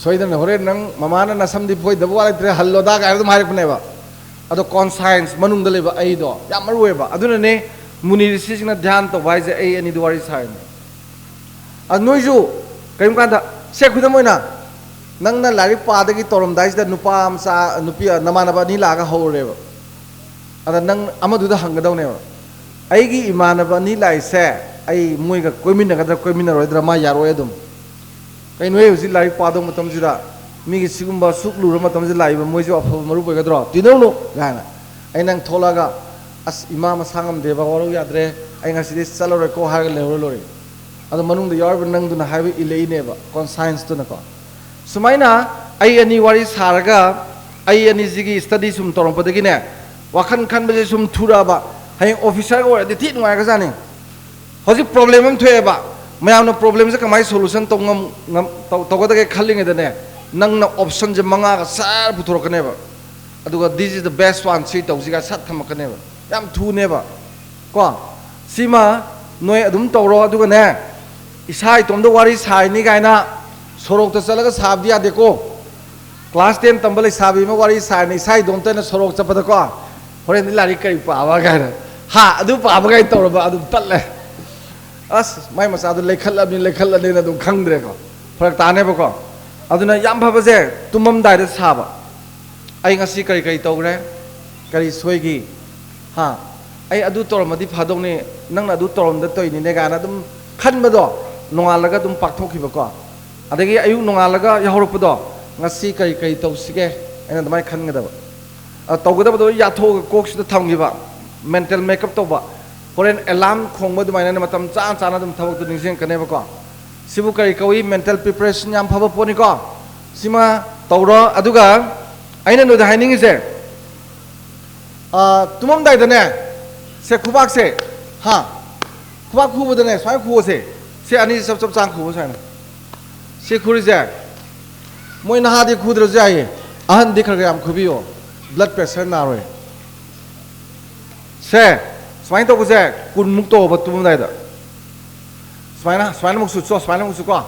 ꯁꯣꯏꯗꯅ ꯍꯣꯔꯦꯟ ꯅꯪ ꯃꯃꯥꯅ ꯅꯁꯝꯗꯤ ꯐꯣꯏꯗꯕ ꯋꯥ ꯂꯩꯇ꯭ꯔꯦ, ꯍꯜꯂꯣꯗ" ꯀꯥꯏꯅ ꯑꯗꯨꯝ ꯍꯥꯏꯔꯛꯄꯅꯦꯕ꯫ ꯑꯗꯣ conscience, ꯃꯅꯨꯡꯗ ꯂꯩꯕ ꯑꯩꯗꯣ ꯌꯥꯝ ꯃꯔꯨ ꯑꯣꯏꯌꯦꯕ꯫ ꯑꯗꯨꯅꯅꯦ ꯃꯨꯅꯤ ꯔꯤꯁꯤꯁꯤꯡꯅ ꯙ꯭ꯌꯥꯟ ꯇꯧꯕ ꯍꯥꯏꯁꯦ ꯑꯩ ꯑꯅꯤꯗꯨ ꯋꯥꯔꯤ ꯁꯥꯔꯤꯅꯦ꯫ ꯑꯗ ꯅꯣꯏꯁꯨ ꯀꯔꯤꯒꯨꯝꯕ ꯀꯥꯟꯗ, ꯁꯦ, ꯈꯨꯗꯝ ꯑꯣꯏꯅ, ꯅꯪꯅ ꯂꯥꯏꯔꯤꯛ ꯄꯥꯗꯒꯤ ꯇꯧꯔꯝꯗꯥꯏꯁꯤꯗ ꯅꯨꯄꯥ ꯃꯆꯥ, ꯅꯨꯄꯤ, ꯅꯃꯥꯟꯅꯕ ꯑꯅꯤ ꯂꯥꯛꯑꯒ ꯍꯧꯔꯦꯕ꯫ ꯑꯗ ꯅꯪ ꯑꯃꯗꯨꯗ ꯍꯪꯒꯗꯧꯅꯦꯕ, "ꯑꯩꯒꯤ ꯏꯃꯥꯟꯅꯕ ꯑꯅꯤ ꯂꯥꯛꯏꯁꯦ, ꯑꯩ ꯃꯣꯏꯒ ꯀꯣꯏꯃꯤꯟꯅꯒꯗ꯭ꯔꯥ ꯀꯣꯏꯃꯤꯟꯅꯔꯣꯏꯗ꯭ꯔꯥ?" ꯃꯥ ꯌꯥꯔꯣꯏ ꯑꯗꯨꯝ꯫ "ꯀꯩꯅꯣꯍꯦ, ꯍꯧꯖꯤꯛ ꯂꯥꯏꯔꯤꯛ ꯄꯥꯗꯧ ꯃꯇꯝꯁꯤꯗ ꯃꯤꯒꯤ ꯁꯤꯒꯨꯝꯕ ꯁꯨꯛ ꯂꯨꯔ ꯃꯇꯝꯁꯤꯗ ꯂꯥꯛꯏꯕ ꯃꯣꯏꯁꯨ ꯑꯐꯕ ꯃꯔꯨꯞ ꯑꯣꯏꯒꯗ꯭ꯔꯣ? ꯇꯤꯟꯅꯧꯅꯨ" ꯀꯥꯏꯅ꯫ ꯑꯩ ꯅꯪ ꯊꯣꯛꯂꯛꯑꯒ, "ꯑꯁ, ꯏꯃꯥ ꯃꯁꯥ ꯉꯝꯗꯦꯕ, ꯋꯥꯔꯧ ꯌꯥꯗ꯭ꯔꯦ, ꯑꯩ ꯉꯁꯤꯗꯤ ꯆꯠꯂꯔꯣꯏꯀꯣ" ꯍꯥꯏꯔꯒ ꯂꯩꯍꯧꯔ ꯂꯣꯏꯔꯦ꯫ ꯑꯗꯣ ꯃꯅꯨꯡꯗ ꯌꯥꯎꯔꯤꯕ ꯅꯪꯗꯨꯅ ꯍꯥꯏꯕ ꯏꯜꯂꯛꯏꯅꯦꯕ, conscienceꯇꯨꯅꯀꯣ꯫ ꯁꯨꯃꯥꯏꯅ ꯑꯩ ꯑꯅꯤ ꯋꯥꯔꯤ ꯁꯥꯔꯒ ꯑꯩ ꯑꯅꯤꯁꯤꯒꯤ ꯁ꯭ꯇꯗꯤ ꯁꯨꯝ ꯇꯧꯔꯛꯄꯗꯒꯤꯅꯦ, ꯋꯥꯈꯜ ꯈꯟꯕꯁꯦ ꯁꯨꯝ ꯊꯨꯔꯛꯑꯕ, ꯍꯌꯦꯡ ꯑꯣꯐꯤꯁꯥꯔꯒ ꯑꯣꯏꯔꯗꯤ ꯊꯤ ꯅꯨꯡꯉꯥꯏꯒ꯭ꯔꯖꯥꯠꯅꯤ꯫ ꯍꯧꯖꯤꯛ ꯄ꯭ꯔꯣꯕ꯭ꯂꯦꯝ ꯑꯃ ꯊꯣꯛꯑꯦꯕ, ꯃꯌꯥꯝꯅ ꯄ꯭ꯔꯣꯕ꯭ꯂꯦꯝꯁꯦ ꯀꯃꯥꯏꯅ ꯁꯣꯂꯨꯁꯟ ꯇꯧ ꯉꯝ-, ꯉꯝ-, ꯇꯧ-, ꯇꯧꯒꯗꯒꯦ ꯈꯜꯂꯤꯉꯩꯗꯅꯦ, ꯅꯪꯅ ꯑꯣꯞꯁꯟꯁꯦ ꯃꯉꯥꯒ ꯁꯠ ꯄꯨꯊꯣꯔꯛꯀꯅꯦꯕ꯫ ꯑꯗꯨꯒ "This is the best one", ꯁꯤ ꯇꯧꯁꯤꯒ ꯁꯠ ꯊꯝꯃꯛꯀꯅꯦꯕ꯫ ꯌꯥꯝ ꯊꯨꯅꯦꯕ꯫ ꯀꯣ? ꯁꯤꯃ ꯅꯣꯏ ꯑꯗꯨꯝ ꯇꯧꯔꯣ꯫ ꯑꯗꯨꯒꯅꯦ, ꯏꯁꯥ ꯏꯇꯣꯝꯗ ꯋꯥꯔꯤ ꯁꯥꯏꯅꯤ ꯀꯥꯏꯅ ꯁꯣꯔꯣꯛꯇ ꯆꯠꯂꯒ ꯁꯥꯕꯗꯤ ꯌꯥꯗꯦꯀꯣ꯫ ꯀ꯭ꯂꯥꯁ ꯇꯦꯟ ꯇꯝꯕ ꯂꯩꯁꯥꯕꯤ ꯑꯃ ꯋꯥꯔꯤ ꯁꯥꯏꯅꯤ ꯏꯁꯥ ꯏꯇꯣꯝꯇ ꯑꯩꯅ ꯁꯣꯔꯣꯛ ꯆꯠꯄꯗꯀꯣ, "ꯍꯣꯔꯦꯟꯗꯤ ꯂꯥꯏꯔꯤꯛ ꯀꯔꯤ ꯄꯥꯕ?" ꯀꯥꯏꯅ, "ꯍꯥ, ꯑꯗꯨ ꯄꯥꯕ?" ꯀꯥꯏꯅ ꯇꯧꯔꯕ ꯑꯗꯨꯝ ꯇꯠꯂꯦ꯫ ꯑꯁ, ꯃꯥꯏ ꯃꯆꯥꯗꯣ ꯂꯩꯈꯠꯂꯕꯅꯤ, ꯂꯩꯈꯠꯂꯅꯤꯅ ꯑꯗꯨꯝ ꯈꯪꯗ꯭ꯔꯦꯀꯣ꯫ ꯐꯔꯛ ꯇꯥꯅꯦꯕꯀꯣ꯫ ꯑꯗꯨꯅ ꯌꯥꯝ ꯐꯕꯁꯦ, ꯇꯨꯝꯃꯝꯗꯥꯏꯗ ꯁꯥꯕ꯫ "ꯑꯩ ꯉꯁꯤ ꯀꯔꯤ ꯀꯔꯤ ꯇꯧꯈ꯭ꯔꯦ? ꯀꯔꯤ ꯁꯣꯏꯈꯤ? ꯍꯥ? ꯑꯩ ꯑꯗꯨ ꯇꯧꯔꯝꯃꯗꯤ ꯐꯗꯧꯅꯤ, ꯅꯪꯅ ꯑꯗꯨ ꯇꯧꯔꯝꯗ ꯇꯧꯔꯤꯅꯤꯅꯦ" ꯀꯥꯏꯅ ꯑꯗꯨꯝ ꯈꯟꯕꯗꯣ, ꯅꯣꯡꯉꯥꯜꯂꯒ ꯑꯗꯨꯝ ꯄꯥꯛꯊꯣꯛꯈꯤꯕꯀꯣ꯫ ꯑꯗꯒꯤ ꯑꯌꯨꯛ ꯅꯣꯡꯉꯥꯜꯂꯒ ꯌꯥꯍꯧꯔꯛꯄꯗꯣ, "ꯉꯁꯤ ꯀꯔꯤ ꯀꯔꯤ ꯇꯧꯁꯤꯒꯦ?" ꯍꯥꯏꯅ ꯑꯗꯨꯃꯥꯏꯅ ꯈꯟꯒꯗꯕ꯫ ꯑ, ꯇꯧꯒꯗꯕꯗꯣ ꯌꯥꯊꯣꯛꯑꯒ ꯀꯣꯛꯁꯤꯗ ꯊꯝꯈꯤꯕ, ꯃꯦꯟꯇꯦꯜ ꯃꯦꯀꯞ ꯇꯧꯕ꯫ ꯍꯣꯔꯦꯟ ꯑꯦꯂꯥꯝ ꯈꯣꯡꯕ ꯑꯗꯨꯃꯥꯏꯅ ꯃꯇꯝ ꯆꯥ ꯆꯥꯅ ꯑꯗꯨꯝ ꯊꯕꯛꯇꯣ ꯅꯤꯡꯁꯤꯡꯉꯛꯀꯅꯦꯕꯀꯣ꯫ ꯁꯤꯕꯨ ꯀꯔꯤ ꯀꯧꯏ? ꯃꯦꯟꯇꯦꯜ ꯄ꯭ꯔꯤꯄꯦꯔꯦꯁꯟ ꯌꯥꯝ ꯐꯕ ꯄꯣꯠꯅꯤꯀꯣ꯫ ꯁꯤꯃ ꯇꯧꯔꯣ꯫ ꯑꯗꯨꯒ ꯑꯩꯅ ꯅꯣꯏꯗ ꯍꯥꯏꯅꯤꯡꯉꯤꯁꯦ, ꯑ, ꯇꯨꯝꯃꯝꯗꯥꯏꯗꯅꯦ, ꯁꯦ, ꯈꯨꯕꯥꯛꯁꯦ, ꯍꯥ, ꯈꯨꯕꯥꯛ ꯈꯨꯕꯗꯅꯦ, ꯁꯨꯃꯥꯏꯅ ꯈꯨꯑꯣꯁꯦ꯫ ꯁꯦ, ꯑꯅꯤꯁꯦ ꯆꯞ ꯆꯞ ꯆꯥꯅ ꯈꯨꯕ ꯁꯨꯃꯥꯏꯅ꯫ ꯁꯤ ꯈꯨꯔꯤꯁꯦ, ꯃꯣꯏ ꯅꯍꯥꯗꯤ ꯈꯨꯗ꯭ꯔꯁꯨ ꯌꯥꯏꯌꯦ, ꯑꯍꯟꯗꯤ ꯈꯔ ꯈꯔ ꯌꯥꯝ ꯈꯨꯕꯤꯌꯣ, ꯕ꯭ꯂꯗ ꯄ꯭ꯔꯦꯁꯔ ꯅꯥꯔꯣꯏ꯫ ꯁꯦ, ꯁꯨꯃꯥꯏꯅ ꯇꯧꯕꯁꯦ ꯀꯨꯟꯃꯨꯛ ꯇꯧꯑꯣꯕ ꯇꯨꯝꯃꯝꯗꯥꯏꯗ꯫ ꯁꯨꯃꯥꯏꯅ, ꯁꯨꯃꯥꯏꯅ ꯑꯃꯨꯛꯁꯨ ꯆꯣ, ꯁꯨꯃꯥꯏꯅ ꯑꯃꯨꯛꯁꯨ ꯀꯣ꯫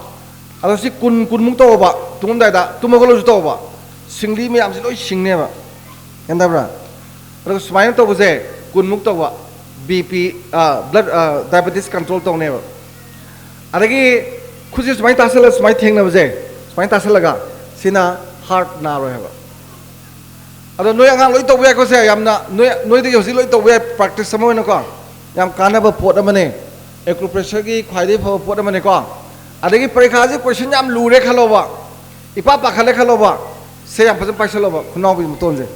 ꯑꯗꯣ ꯁꯤ ꯀꯨꯟ, ꯀꯨꯟꯃꯨꯛ ꯇꯧꯑꯣꯕ ꯇꯨꯝꯃꯝꯗꯥꯏꯗ, ꯇꯨꯝ ꯍꯧꯒꯠꯂꯁꯨ ꯇꯧꯑꯣꯕ꯫ ꯁꯤꯡꯂꯤ ꯃꯌꯥꯝꯁꯤ ꯂꯣꯏ ꯁꯤꯡꯅꯦꯕ꯫ ꯒ꯭ꯌꯥꯟ ꯇꯥꯕ꯭ꯔꯥ? ꯑꯗꯨꯒ ꯁꯨꯃꯥꯏꯅ ꯇꯧꯕꯁꯦ ꯀꯨꯟꯃꯨꯛ ꯇꯧꯕ, ꯕꯤ ꯄꯤ, ꯑ, ꯕ꯭ꯂꯗ, ꯑ, ꯗꯥꯏꯕꯦꯇꯤꯁ ꯀꯟꯇ꯭ꯔꯣꯜ ꯇꯧꯅꯦꯕ꯫ ꯑꯗꯒꯤ ꯈꯨꯠꯁꯦ ꯁꯨꯃꯥꯏꯅ ꯇꯥꯁꯜꯂ, ꯁꯨꯃꯥꯏꯅ ꯊꯦꯡꯅꯕꯁꯦ, ꯁꯨꯃꯥꯏꯅ ꯇꯥꯁꯜꯂꯒ, ꯁꯤꯅ ꯍꯥꯔꯠ ꯅꯥꯔꯣꯏ ꯍꯥꯏꯕ꯫ ꯑꯗꯣ ꯅꯣꯏ ꯑꯉꯥꯡ ꯂꯣꯏ ꯇꯧꯕ ꯌꯥꯏꯀꯣ꯫ ꯁꯦ ꯌꯥꯝꯅ ꯅꯣꯏ, ꯅꯣꯏꯗꯒꯤ ꯍꯧꯖꯤꯛ ꯂꯣꯏ ꯇꯧꯕ ꯌꯥꯏ, ꯄ꯭ꯔꯦꯛꯇꯤꯁ ꯑꯃ ꯑꯣꯏꯅꯀꯣ꯫ ꯌꯥꯝ ꯀꯥꯟꯅꯕ ꯄꯣꯠ ꯑꯃꯅꯦ꯫ ꯑꯦꯀ꯭ꯌꯨꯄ꯭ꯔꯦꯁꯔꯒꯤ ꯈ꯭ꯋꯥꯏꯗꯒꯤ ꯐꯕ ꯄꯣꯠ ꯑꯃꯅꯦꯀꯣ꯫ ꯑꯗꯒꯤ ꯄꯔꯤꯈꯥꯁꯦ ꯀꯣꯏꯁꯟ ꯌꯥꯝ ꯂꯨꯔꯦ ꯈꯜꯂꯣꯕ, ꯏꯄꯥ ꯄꯥꯈꯠꯂꯦ ꯈꯜꯂꯣꯕ, ꯁꯦ ꯌꯥꯝ ꯐꯖꯅ ꯄꯥꯏꯁꯜꯂꯣꯕ ꯈꯨꯅꯥꯎꯒꯤ ꯃꯇꯣꯟꯁꯦ꯫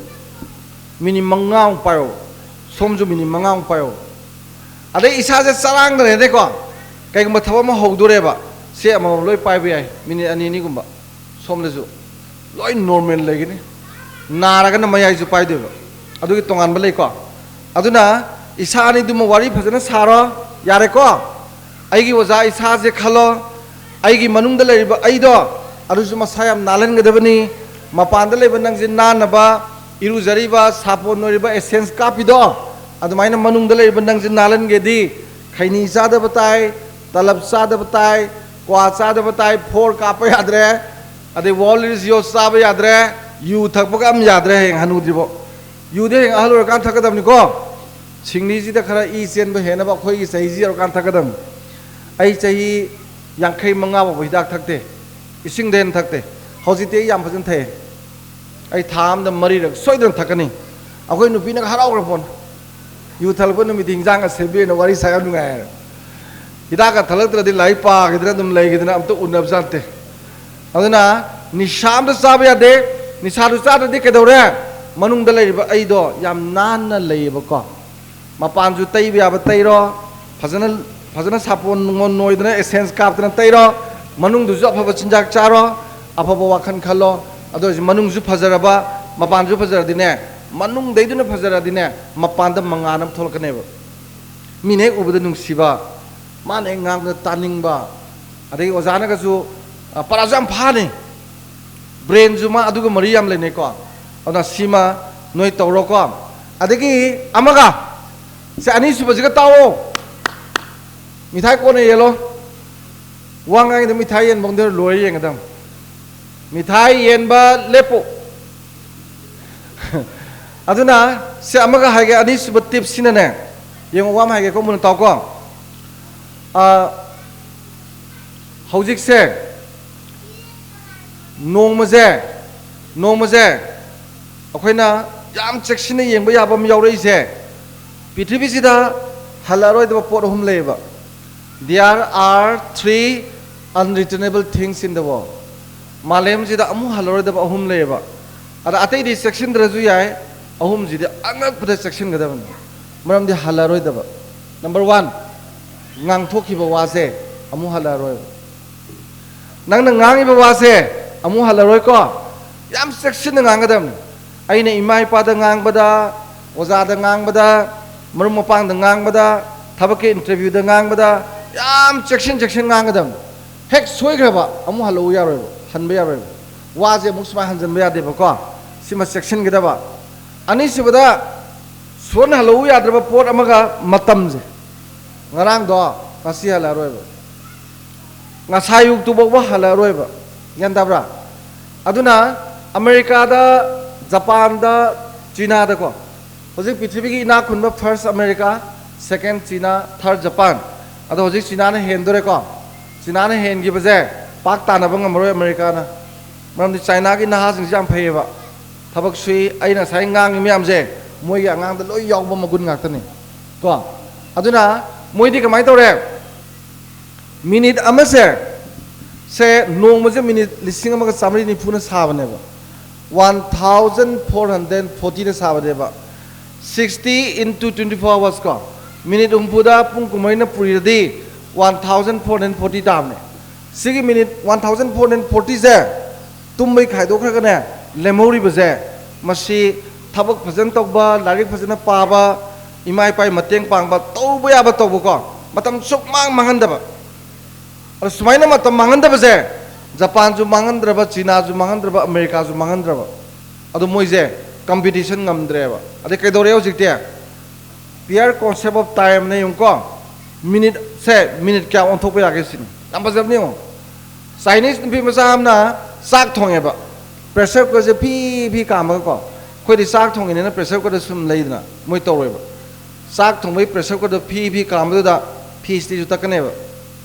ꯃꯤꯅꯤꯠ ꯃꯉꯥꯃꯨꯛ ꯄꯥꯏꯌꯣ, ꯁꯣꯝꯁꯨ ꯃꯤꯅꯤꯠ ꯃꯉꯥꯃꯨꯛ ꯄꯥꯏꯌꯣ꯫ ꯑꯗꯩ ꯏꯁꯥꯁꯦ ꯆꯔꯥꯡꯅꯔꯦꯅꯦꯀꯣ꯫ ꯀꯩꯒꯨꯝꯕ ꯊꯕꯛ ꯑꯃ ꯍꯧꯗꯣꯔꯦꯕ, ꯁꯦ ꯑꯃꯃꯝ ꯂꯣꯏ ꯄꯥꯏꯕ ꯌꯥꯏ, ꯃꯤꯅꯤꯠ ꯑꯅꯤ ꯑꯅꯤꯒꯨꯝꯕ꯫ ꯁꯣꯝꯗꯁꯨ ꯂꯣꯏ ꯅꯣꯔꯃꯦꯜ ꯂꯩꯒꯅꯤ꯫ ꯅꯥꯔꯒꯅ ꯃꯌꯥꯏꯁꯨ ꯄꯥꯏꯗꯣꯏꯕ꯫ ꯑꯗꯨꯒꯤ ꯇꯣꯉꯥꯟꯕ ꯂꯩꯀꯣ꯫ ꯑꯗꯨꯅ ꯏꯁꯥ ꯑꯅꯤꯗꯨꯃ ꯋꯥꯔꯤ ꯐꯖꯅ ꯁꯥꯔꯣ꯫ ꯌꯥꯔꯦꯀꯣ? ꯑꯩꯒꯤ ꯑꯣꯖꯥ ꯏꯁꯥꯁꯦ ꯈꯜꯂꯣ, ꯑꯩꯒꯤ ꯃꯅꯨꯡꯗ ꯂꯩꯔꯤꯕ ꯑꯩꯗꯣ, ꯑꯗꯨꯁꯨ ꯃꯁꯥ ꯌꯥꯝ ꯅꯥꯜꯍꯟꯒꯗꯕꯅꯤ꯫ ꯃꯄꯥꯟꯗ ꯂꯩꯕ ꯅꯪꯁꯦ ꯅꯥꯟꯅꯕ, ꯏꯔꯨꯖꯔꯤꯕ, ꯁꯥꯄꯣꯟ ꯅꯣꯏꯔꯤꯕ, ꯑꯦꯁꯦꯟꯁ ꯀꯥꯞꯄꯤꯗꯣ, ꯑꯗꯨꯃꯥꯏꯅ ꯃꯅꯨꯡꯗ ꯂꯩꯔꯤꯕ ꯅꯪꯁꯦ ꯅꯥꯜꯍꯟꯒꯦꯗꯤ, ꯈꯩꯅꯤ ꯆꯥꯗꯕ ꯇꯥꯏ, ꯇꯂꯞ ꯆꯥꯗꯕ ꯇꯥꯏ, ꯀ꯭ꯋꯥ ꯆꯥꯗꯕ ꯇꯥꯏ, ꯐꯣꯔ ꯀꯥꯞꯄ ꯌꯥꯗ꯭ꯔꯦ, ꯑꯗꯩ ꯋꯥꯔꯜ ꯔꯤꯖꯤꯑꯣ ꯆꯥꯕ ꯌꯥꯗ꯭ꯔꯦ, ꯌꯨ ꯊꯛꯄꯒ ꯑꯝ ꯌꯥꯗ꯭ꯔꯦ ꯍꯌꯦꯡ ꯍꯅꯨꯗ꯭ꯔꯤꯕꯣ꯫ ꯌꯨꯗꯤ ꯍꯌꯦꯡ ꯑꯍꯜ ꯑꯣꯏꯔꯀꯥꯟ ꯊꯛꯀꯗꯕꯅꯤꯀꯣ꯫ ꯁꯤꯡꯂꯤꯁꯤꯗ ꯈꯔ ꯏ ꯆꯦꯟꯕ ꯍꯦꯟꯅꯕ ꯑꯩꯈꯣꯏꯒꯤ ꯆꯍꯤꯁꯤ ꯌꯧꯔꯀꯥꯟ ꯊꯛꯀꯗꯕꯅꯤ꯫ ꯑꯩ ꯆꯍꯤ ꯌꯥꯡꯈꯩ ꯃꯉꯥ ꯐꯥꯎꯕ ꯍꯤꯗꯥꯛ ꯊꯛꯇꯦ, ꯏꯁꯤꯡꯗ ꯍꯦꯟꯅ ꯊꯛꯇꯦ꯫ ꯍꯧꯖꯤꯛꯇꯤ ꯑꯩ ꯌꯥꯝ ꯐꯖꯅ ꯊꯛꯑꯦ꯫ ꯑꯩ ꯊꯥ ꯑꯃꯗ ꯃꯔꯤꯔꯛ ꯁꯣꯏꯗꯅ ꯊꯛꯀꯅꯤ꯫ ꯑꯩꯈꯣꯏ ꯅꯨꯄꯤꯅꯒ ꯍꯔꯥꯎꯈ꯭ꯔ ꯄꯣꯠꯅꯤ꯫ ꯌꯨ ꯊꯛꯂꯛꯄ ꯅꯨꯃꯤꯠꯇꯤ ꯏꯟꯖꯥꯡꯒ ꯁꯦꯝꯕꯤꯔꯦꯅ ꯋꯥꯔꯤ ꯁꯥ ꯌꯥꯝ ꯅꯨꯡꯉꯥꯏ ꯍꯥꯏꯅ꯫ ꯍꯤꯗꯥꯛꯀ ꯊꯛꯂꯛꯇ꯭ꯔꯗꯤ ꯂꯥꯏꯔꯤꯛ ꯄꯥꯈꯤꯗꯅ ꯑꯗꯨꯝ ꯂꯩꯈꯤꯗꯅ ꯑꯝꯇ ꯎꯅꯕꯖꯥꯠ ꯅꯠꯇꯦ꯫ ꯑꯗꯨꯅ ꯅꯤꯁꯥ ꯑꯝꯇ ꯆꯥꯕ ꯌꯥꯗꯦ꯫ ꯅꯤꯁꯥꯗꯨ ꯆꯥꯗ꯭ꯔꯗꯤ ꯀꯩꯗꯧꯔꯦ? ꯃꯅꯨꯡꯗ ꯂꯩꯔꯤꯕ ꯑꯩꯗꯣ ꯌꯥꯝ ꯅꯥꯟꯅ ꯂꯩꯌꯦꯕꯀꯣ꯫ ꯃꯄꯥꯟꯁꯨ ꯇꯩꯕ ꯌꯥꯕ ꯇꯩꯔꯣ, ꯐꯖꯅ, ꯐꯖꯅ ꯁꯥꯄꯣꯟ ꯅꯨꯡꯉꯣꯟ ꯅꯣꯏꯗꯅ ꯑꯦꯁꯦꯟꯁ ꯀꯥꯞꯇꯅ ꯇꯩꯔꯣ꯫ ꯃꯅꯨꯡꯗꯨꯁꯨ ꯑꯐꯕ ꯆꯤꯟꯖꯥꯛ ꯆꯥꯔꯣ, ꯑꯐꯕ ꯋꯥꯈꯜ ꯈꯜꯂꯣ꯫ ꯑꯗꯨ ꯑꯣꯏꯔꯁꯨ ꯃꯅꯨꯡꯁꯨ ꯐꯖꯔꯕ, ꯃꯄꯥꯟꯁꯨ ꯐꯖꯔꯗꯤꯅꯦ, ꯃꯅꯨꯡꯗꯩꯗꯨꯅ ꯐꯖꯔꯗꯤꯅꯦ, ꯃꯄꯥꯟꯗ ꯃꯉꯥꯜ ꯑꯃ ꯊꯣꯛꯂꯛꯀꯅꯦꯕ꯫ ꯃꯤꯅ ꯍꯦꯛ ꯎꯕꯗ ꯅꯨꯡꯁꯤꯕ, ꯃꯥꯅ ꯍꯦꯛ ꯉꯥꯡꯕꯗ ꯇꯥꯅꯤꯡꯕ, ꯑꯗꯒꯤ ꯑꯣꯖꯥꯅꯒꯁꯨ, ꯑ, ꯄꯔꯥꯁꯨ ꯌꯥꯝ ꯐꯥꯅꯤ꯫ ꯕ꯭ꯔꯦꯟꯁꯨ ꯃꯥ ꯑꯗꯨꯒ ꯃꯔꯤ ꯌꯥꯝ ꯂꯩꯅꯩꯀꯣ꯫ ꯑꯗꯨꯅ ꯁꯤꯃ ꯅꯣꯏ ꯇꯧꯔꯣꯀꯣ꯫ ꯑꯗꯒꯤ ꯑꯃꯒ, ꯁꯦ, ꯑꯅꯤꯁꯨꯕꯁꯤꯒ ꯇꯥꯛꯑꯣ꯫ ꯃꯤꯊꯥꯏ ꯀꯣꯟꯅ ꯌꯦꯜꯂꯣ꯫ ꯋꯥ ꯉꯥꯡꯉꯤꯗ ꯃꯤꯊꯥꯏ ꯌꯦꯟꯕ ꯈꯪꯗꯦ, ꯂꯣꯏꯔ ꯌꯦꯡꯒꯗꯕꯅꯤ꯫ ꯃꯤꯊꯥꯏ ꯌꯦꯟꯕ ꯂꯦꯞꯄꯨ꯫ ꯑꯗꯨꯅ ꯁꯦ ꯑꯃꯒ ꯍꯥꯏꯒꯦ, ꯑꯅꯤꯁꯨꯕ ꯇꯤꯞꯁꯤꯅꯅꯦ, ꯌꯦꯡꯉꯣ, ꯋꯥ ꯑꯃ ꯍꯥꯏꯒꯦꯀꯣ, ꯃꯨꯟꯅ ꯇꯥꯎꯀꯣ꯫ ꯑ, ꯍꯧꯖꯤꯛꯁꯦ, ꯅꯣꯡꯃꯁꯦ, ꯅꯣꯡꯃꯁꯦ ꯑꯩꯈꯣꯏꯅ ꯌꯥꯝ ꯆꯦꯛꯁꯤꯟꯅ ꯌꯦꯡꯕ ꯌꯥꯕ ꯑꯃ ꯌꯥꯎꯔꯛꯏꯁꯦ, ꯄ꯭ꯔꯤꯊꯤꯕꯤꯁꯤꯗ ꯍꯜꯂꯛꯑꯔꯣꯏꯗꯕ ꯄꯣꯠ ꯑꯍꯨꯝ ꯂꯩꯌꯦꯕ꯫ There are three unreturnable things in the world. ꯃꯥꯂꯦꯝꯁꯤꯗ ꯑꯃꯨꯛ ꯍꯜꯂꯔꯣꯏꯗꯕ ꯑꯍꯨꯝ ꯂꯩꯌꯦꯕ꯫ ꯑꯗ ꯑꯇꯩꯗꯤ ꯆꯦꯛꯁꯤꯟꯗ꯭ꯔꯁꯨ ꯌꯥꯏ, ꯑꯍꯨꯝꯁꯤꯗꯤ ꯑꯉꯛꯄꯗ ꯆꯦꯛꯁꯤꯟꯒꯗꯕꯅꯤ꯫ ꯃꯔꯝꯗꯤ ꯍꯜꯂꯔꯣꯏꯗꯕ꯫ Number one, ꯉꯥꯡꯊꯣꯛꯈꯤꯕ ꯋꯥꯁꯦ ꯑꯃꯨꯛ ꯍꯜꯂꯛꯑꯔꯣꯏꯕ꯫ ꯅꯪꯅ ꯉꯥꯡꯉꯤꯕ ꯋꯥꯁꯦ ꯑꯃꯨꯛ ꯍꯜꯂꯔꯣꯏꯀꯣ꯫ ꯌꯥꯝ ꯆꯦꯛꯁꯤꯟꯅ ꯉꯥꯡꯒꯗꯕꯅꯤ꯫ ꯑꯩꯅ ꯏꯃꯥ ꯏꯄꯥꯗ ꯉꯥꯡꯕꯗ, ꯑꯣꯖꯥꯗ ꯉꯥꯡꯕꯗ, ꯃꯔꯨꯞ ꯃꯄꯥꯡꯗ ꯉꯥꯡꯕꯗ, ꯊꯕꯛꯀꯤ ꯏꯟꯇꯔꯚ꯭ꯌꯨꯗ ꯉꯥꯡꯕꯗ ꯌꯥꯝ ꯆꯦꯛꯁꯤꯟ ꯆꯦꯛꯁꯤꯟ ꯉꯥꯡꯒꯗꯕꯅꯤ꯫ ꯍꯦꯛ ꯁꯣꯏꯈ꯭ꯔꯕ ꯑꯃꯨꯛ ꯍꯜꯂꯛꯎ ꯌꯥꯔꯣꯏꯕ, ꯍꯟꯕ ꯌꯥꯔꯣꯏꯕ꯫ ꯋꯥꯁꯦ ꯑꯃꯨꯛ ꯁꯨꯃꯥꯏꯅ ꯍꯟꯖꯤꯟꯕ ꯌꯥꯗꯦꯕꯀꯣ꯫ ꯁꯤꯃ ꯆꯦꯛꯁꯤꯟꯒꯗꯕ꯫ ꯑꯅꯤꯁꯨꯕꯗ, ꯁꯣꯟ ꯍꯜꯂꯛꯎ ꯌꯥꯗ꯭ꯔꯕ ꯄꯣꯠ ꯑꯃꯒ ꯃꯇꯝꯁꯦ꯫ ꯉꯔꯥꯡꯗꯣ ꯉꯁꯤ ꯍꯜꯂꯛꯑꯔꯣꯏꯕ꯫ ꯉꯁꯥꯏ ꯑꯌꯨꯛꯇꯨ ꯐꯥꯎꯕ ꯍꯜꯂꯛꯑꯔꯣꯏꯕ꯫ ꯒ꯭ꯌꯥꯟ ꯇꯥꯕ꯭ꯔꯥ? ꯑꯗꯨꯅ ꯑꯃꯦꯔꯤꯀꯥꯗ, ꯖꯄꯥꯟꯗ, ꯆꯤꯅꯥꯗꯀꯣ, ꯍꯧꯖꯤꯛ ꯄ꯭ꯔꯤꯊꯤꯕꯤꯒꯤ ꯏꯅꯥꯛ ꯈꯨꯟꯕ first America, second China, third Japan. ꯑꯗꯣ ꯍꯧꯖꯤꯛ ꯆꯤꯅꯥꯅ ꯍꯦꯟꯗꯣꯔꯦꯀꯣ꯫ ꯆꯤꯅꯥꯅ ꯍꯦꯟꯈꯤꯕꯁꯦ ꯄꯥꯛ ꯇꯥꯟꯅꯕ ꯉꯝꯃꯔꯣꯏ ꯑꯃꯦꯔꯤꯀꯥꯅ꯫ ꯃꯔꯝꯗꯤ ꯆꯥꯏꯅꯥꯒꯤ ꯅꯍꯥꯁꯤꯡꯁꯦ ꯌꯥꯝ ꯐꯩꯌꯦꯕ, ꯊꯕꯛ ꯁꯨꯏ꯫ ꯑꯩꯅ ꯉꯁꯥꯏ ꯉꯥꯡꯉꯤ ꯃꯌꯥꯝꯁꯦ ꯃꯣꯏꯒꯤ ꯑꯉꯥꯡꯗ ꯂꯣꯏ ꯌꯥꯎꯕ ꯃꯒꯨꯟ ꯉꯥꯛꯇꯅꯤ ꯀꯣ꯫ ꯑꯗꯨꯅ ꯃꯣꯏꯗꯤ ꯀꯃꯥꯏꯅ ꯇꯧꯔꯦ? ꯃꯤꯅꯤꯠ ꯑꯃꯁꯦ, ꯁꯦ, ꯅꯣꯡꯃꯁꯦ ꯃꯤꯅꯤꯠ ꯂꯤꯁꯤꯡ ꯑꯃꯒ ꯆꯥꯃꯔꯤ ꯅꯤꯐꯨꯅ ꯁꯥꯕꯅꯦꯕ꯫ One thousand four hundred fortyꯅ ꯁꯥꯕꯅꯦꯕ꯫ Sixty into twenty four hours ꯀꯣ, ꯃꯤꯅꯤꯠ ꯍꯨꯝꯐꯨꯗ ꯄꯨꯡ ꯀꯨꯟꯃꯔꯤꯅ ꯄꯨꯔꯤꯔꯗꯤ one thousand four hundred forty ꯇꯥꯕꯅꯦ꯫ ꯁꯤꯒꯤ minute one thousand four hundred fortyꯁꯦ ꯇꯨꯝꯕꯩ ꯈꯥꯏꯗꯣꯛꯈ꯭ꯔꯒꯅꯦ, ꯂꯦꯝꯍꯧꯔꯤꯕꯁꯦ, ꯃꯁꯤ ꯊꯕꯛ ꯐꯖꯅ ꯇꯧꯕ, ꯂꯥꯏꯔꯤꯛ ꯐꯖꯅ ꯄꯥꯕ, ꯏꯃꯥ ꯏꯄꯥꯒꯤ ꯃꯇꯦꯡ ꯄꯥꯡꯕ, ꯇꯧꯕ ꯌꯥꯕ ꯇꯧꯕꯀꯣ, ꯃꯇꯝ ꯁꯨꯛ ꯃꯥꯡ ꯃꯥꯡꯍꯟꯗꯕ꯫ ꯑꯗꯣ ꯁꯨꯃꯥꯏꯅ ꯃꯇꯝ ꯃꯥꯡꯍꯟꯗꯕꯁꯦ, ꯖꯄꯥꯟꯁꯨ ꯃꯥꯡꯍꯟꯗ꯭ꯔꯕ, ꯆꯤꯅꯥꯁꯨ ꯃꯥꯡꯍꯟꯗ꯭ꯔꯕ, ꯑꯃꯦꯔꯤꯀꯥꯁꯨ ꯃꯥꯡꯍꯟꯗ꯭ꯔꯕ꯫ ꯑꯗꯣ ꯃꯣꯏꯁꯦ competition ꯉꯝꯗ꯭ꯔꯦꯕ꯫ ꯑꯗꯩ ꯀꯩꯗꯧꯔꯦ ꯍꯧꯖꯤꯛꯇꯤ? Pure concept of timeꯅ ꯌꯦꯡꯉꯨꯀꯣ, ꯃꯤꯅꯤꯠꯁꯦ, ꯃꯤꯅꯤꯠ ꯀꯌꯥ ꯑꯣꯟꯊꯣꯛꯄ ꯌꯥꯒꯦ ꯁꯤꯅꯤ꯫ ꯌꯥꯝ ꯐꯖꯕꯅꯤ ꯌꯦꯡꯉꯣ꯫ Chinese ꯅꯨꯄꯤ ꯃꯆꯥ ꯑꯃꯅ ꯆꯥꯛ ꯊꯣꯡꯉꯦꯕ, pressure cookerꯁꯦ ꯐꯤ ꯐꯤ ꯀꯥꯝꯃꯒꯀꯣ꯫ ꯑꯩꯈꯣꯏꯗꯤ ꯆꯥꯛ ꯊꯣꯡꯉꯤꯅꯦꯅ pressure cookerꯗ ꯁꯨꯝ ꯂꯩꯗꯅ, ꯃꯣꯏ ꯇꯧꯔꯣꯏꯕ꯫ ꯆꯥꯛ ꯊꯣꯡꯕꯒꯤ pressure cookerꯗ ꯐꯤ ꯐꯤ ꯀꯥꯝꯕꯗꯨꯗ ꯐꯤ ꯏꯁꯇ꯭ꯔꯤꯁꯨ ꯇꯛꯀꯅꯦꯕ,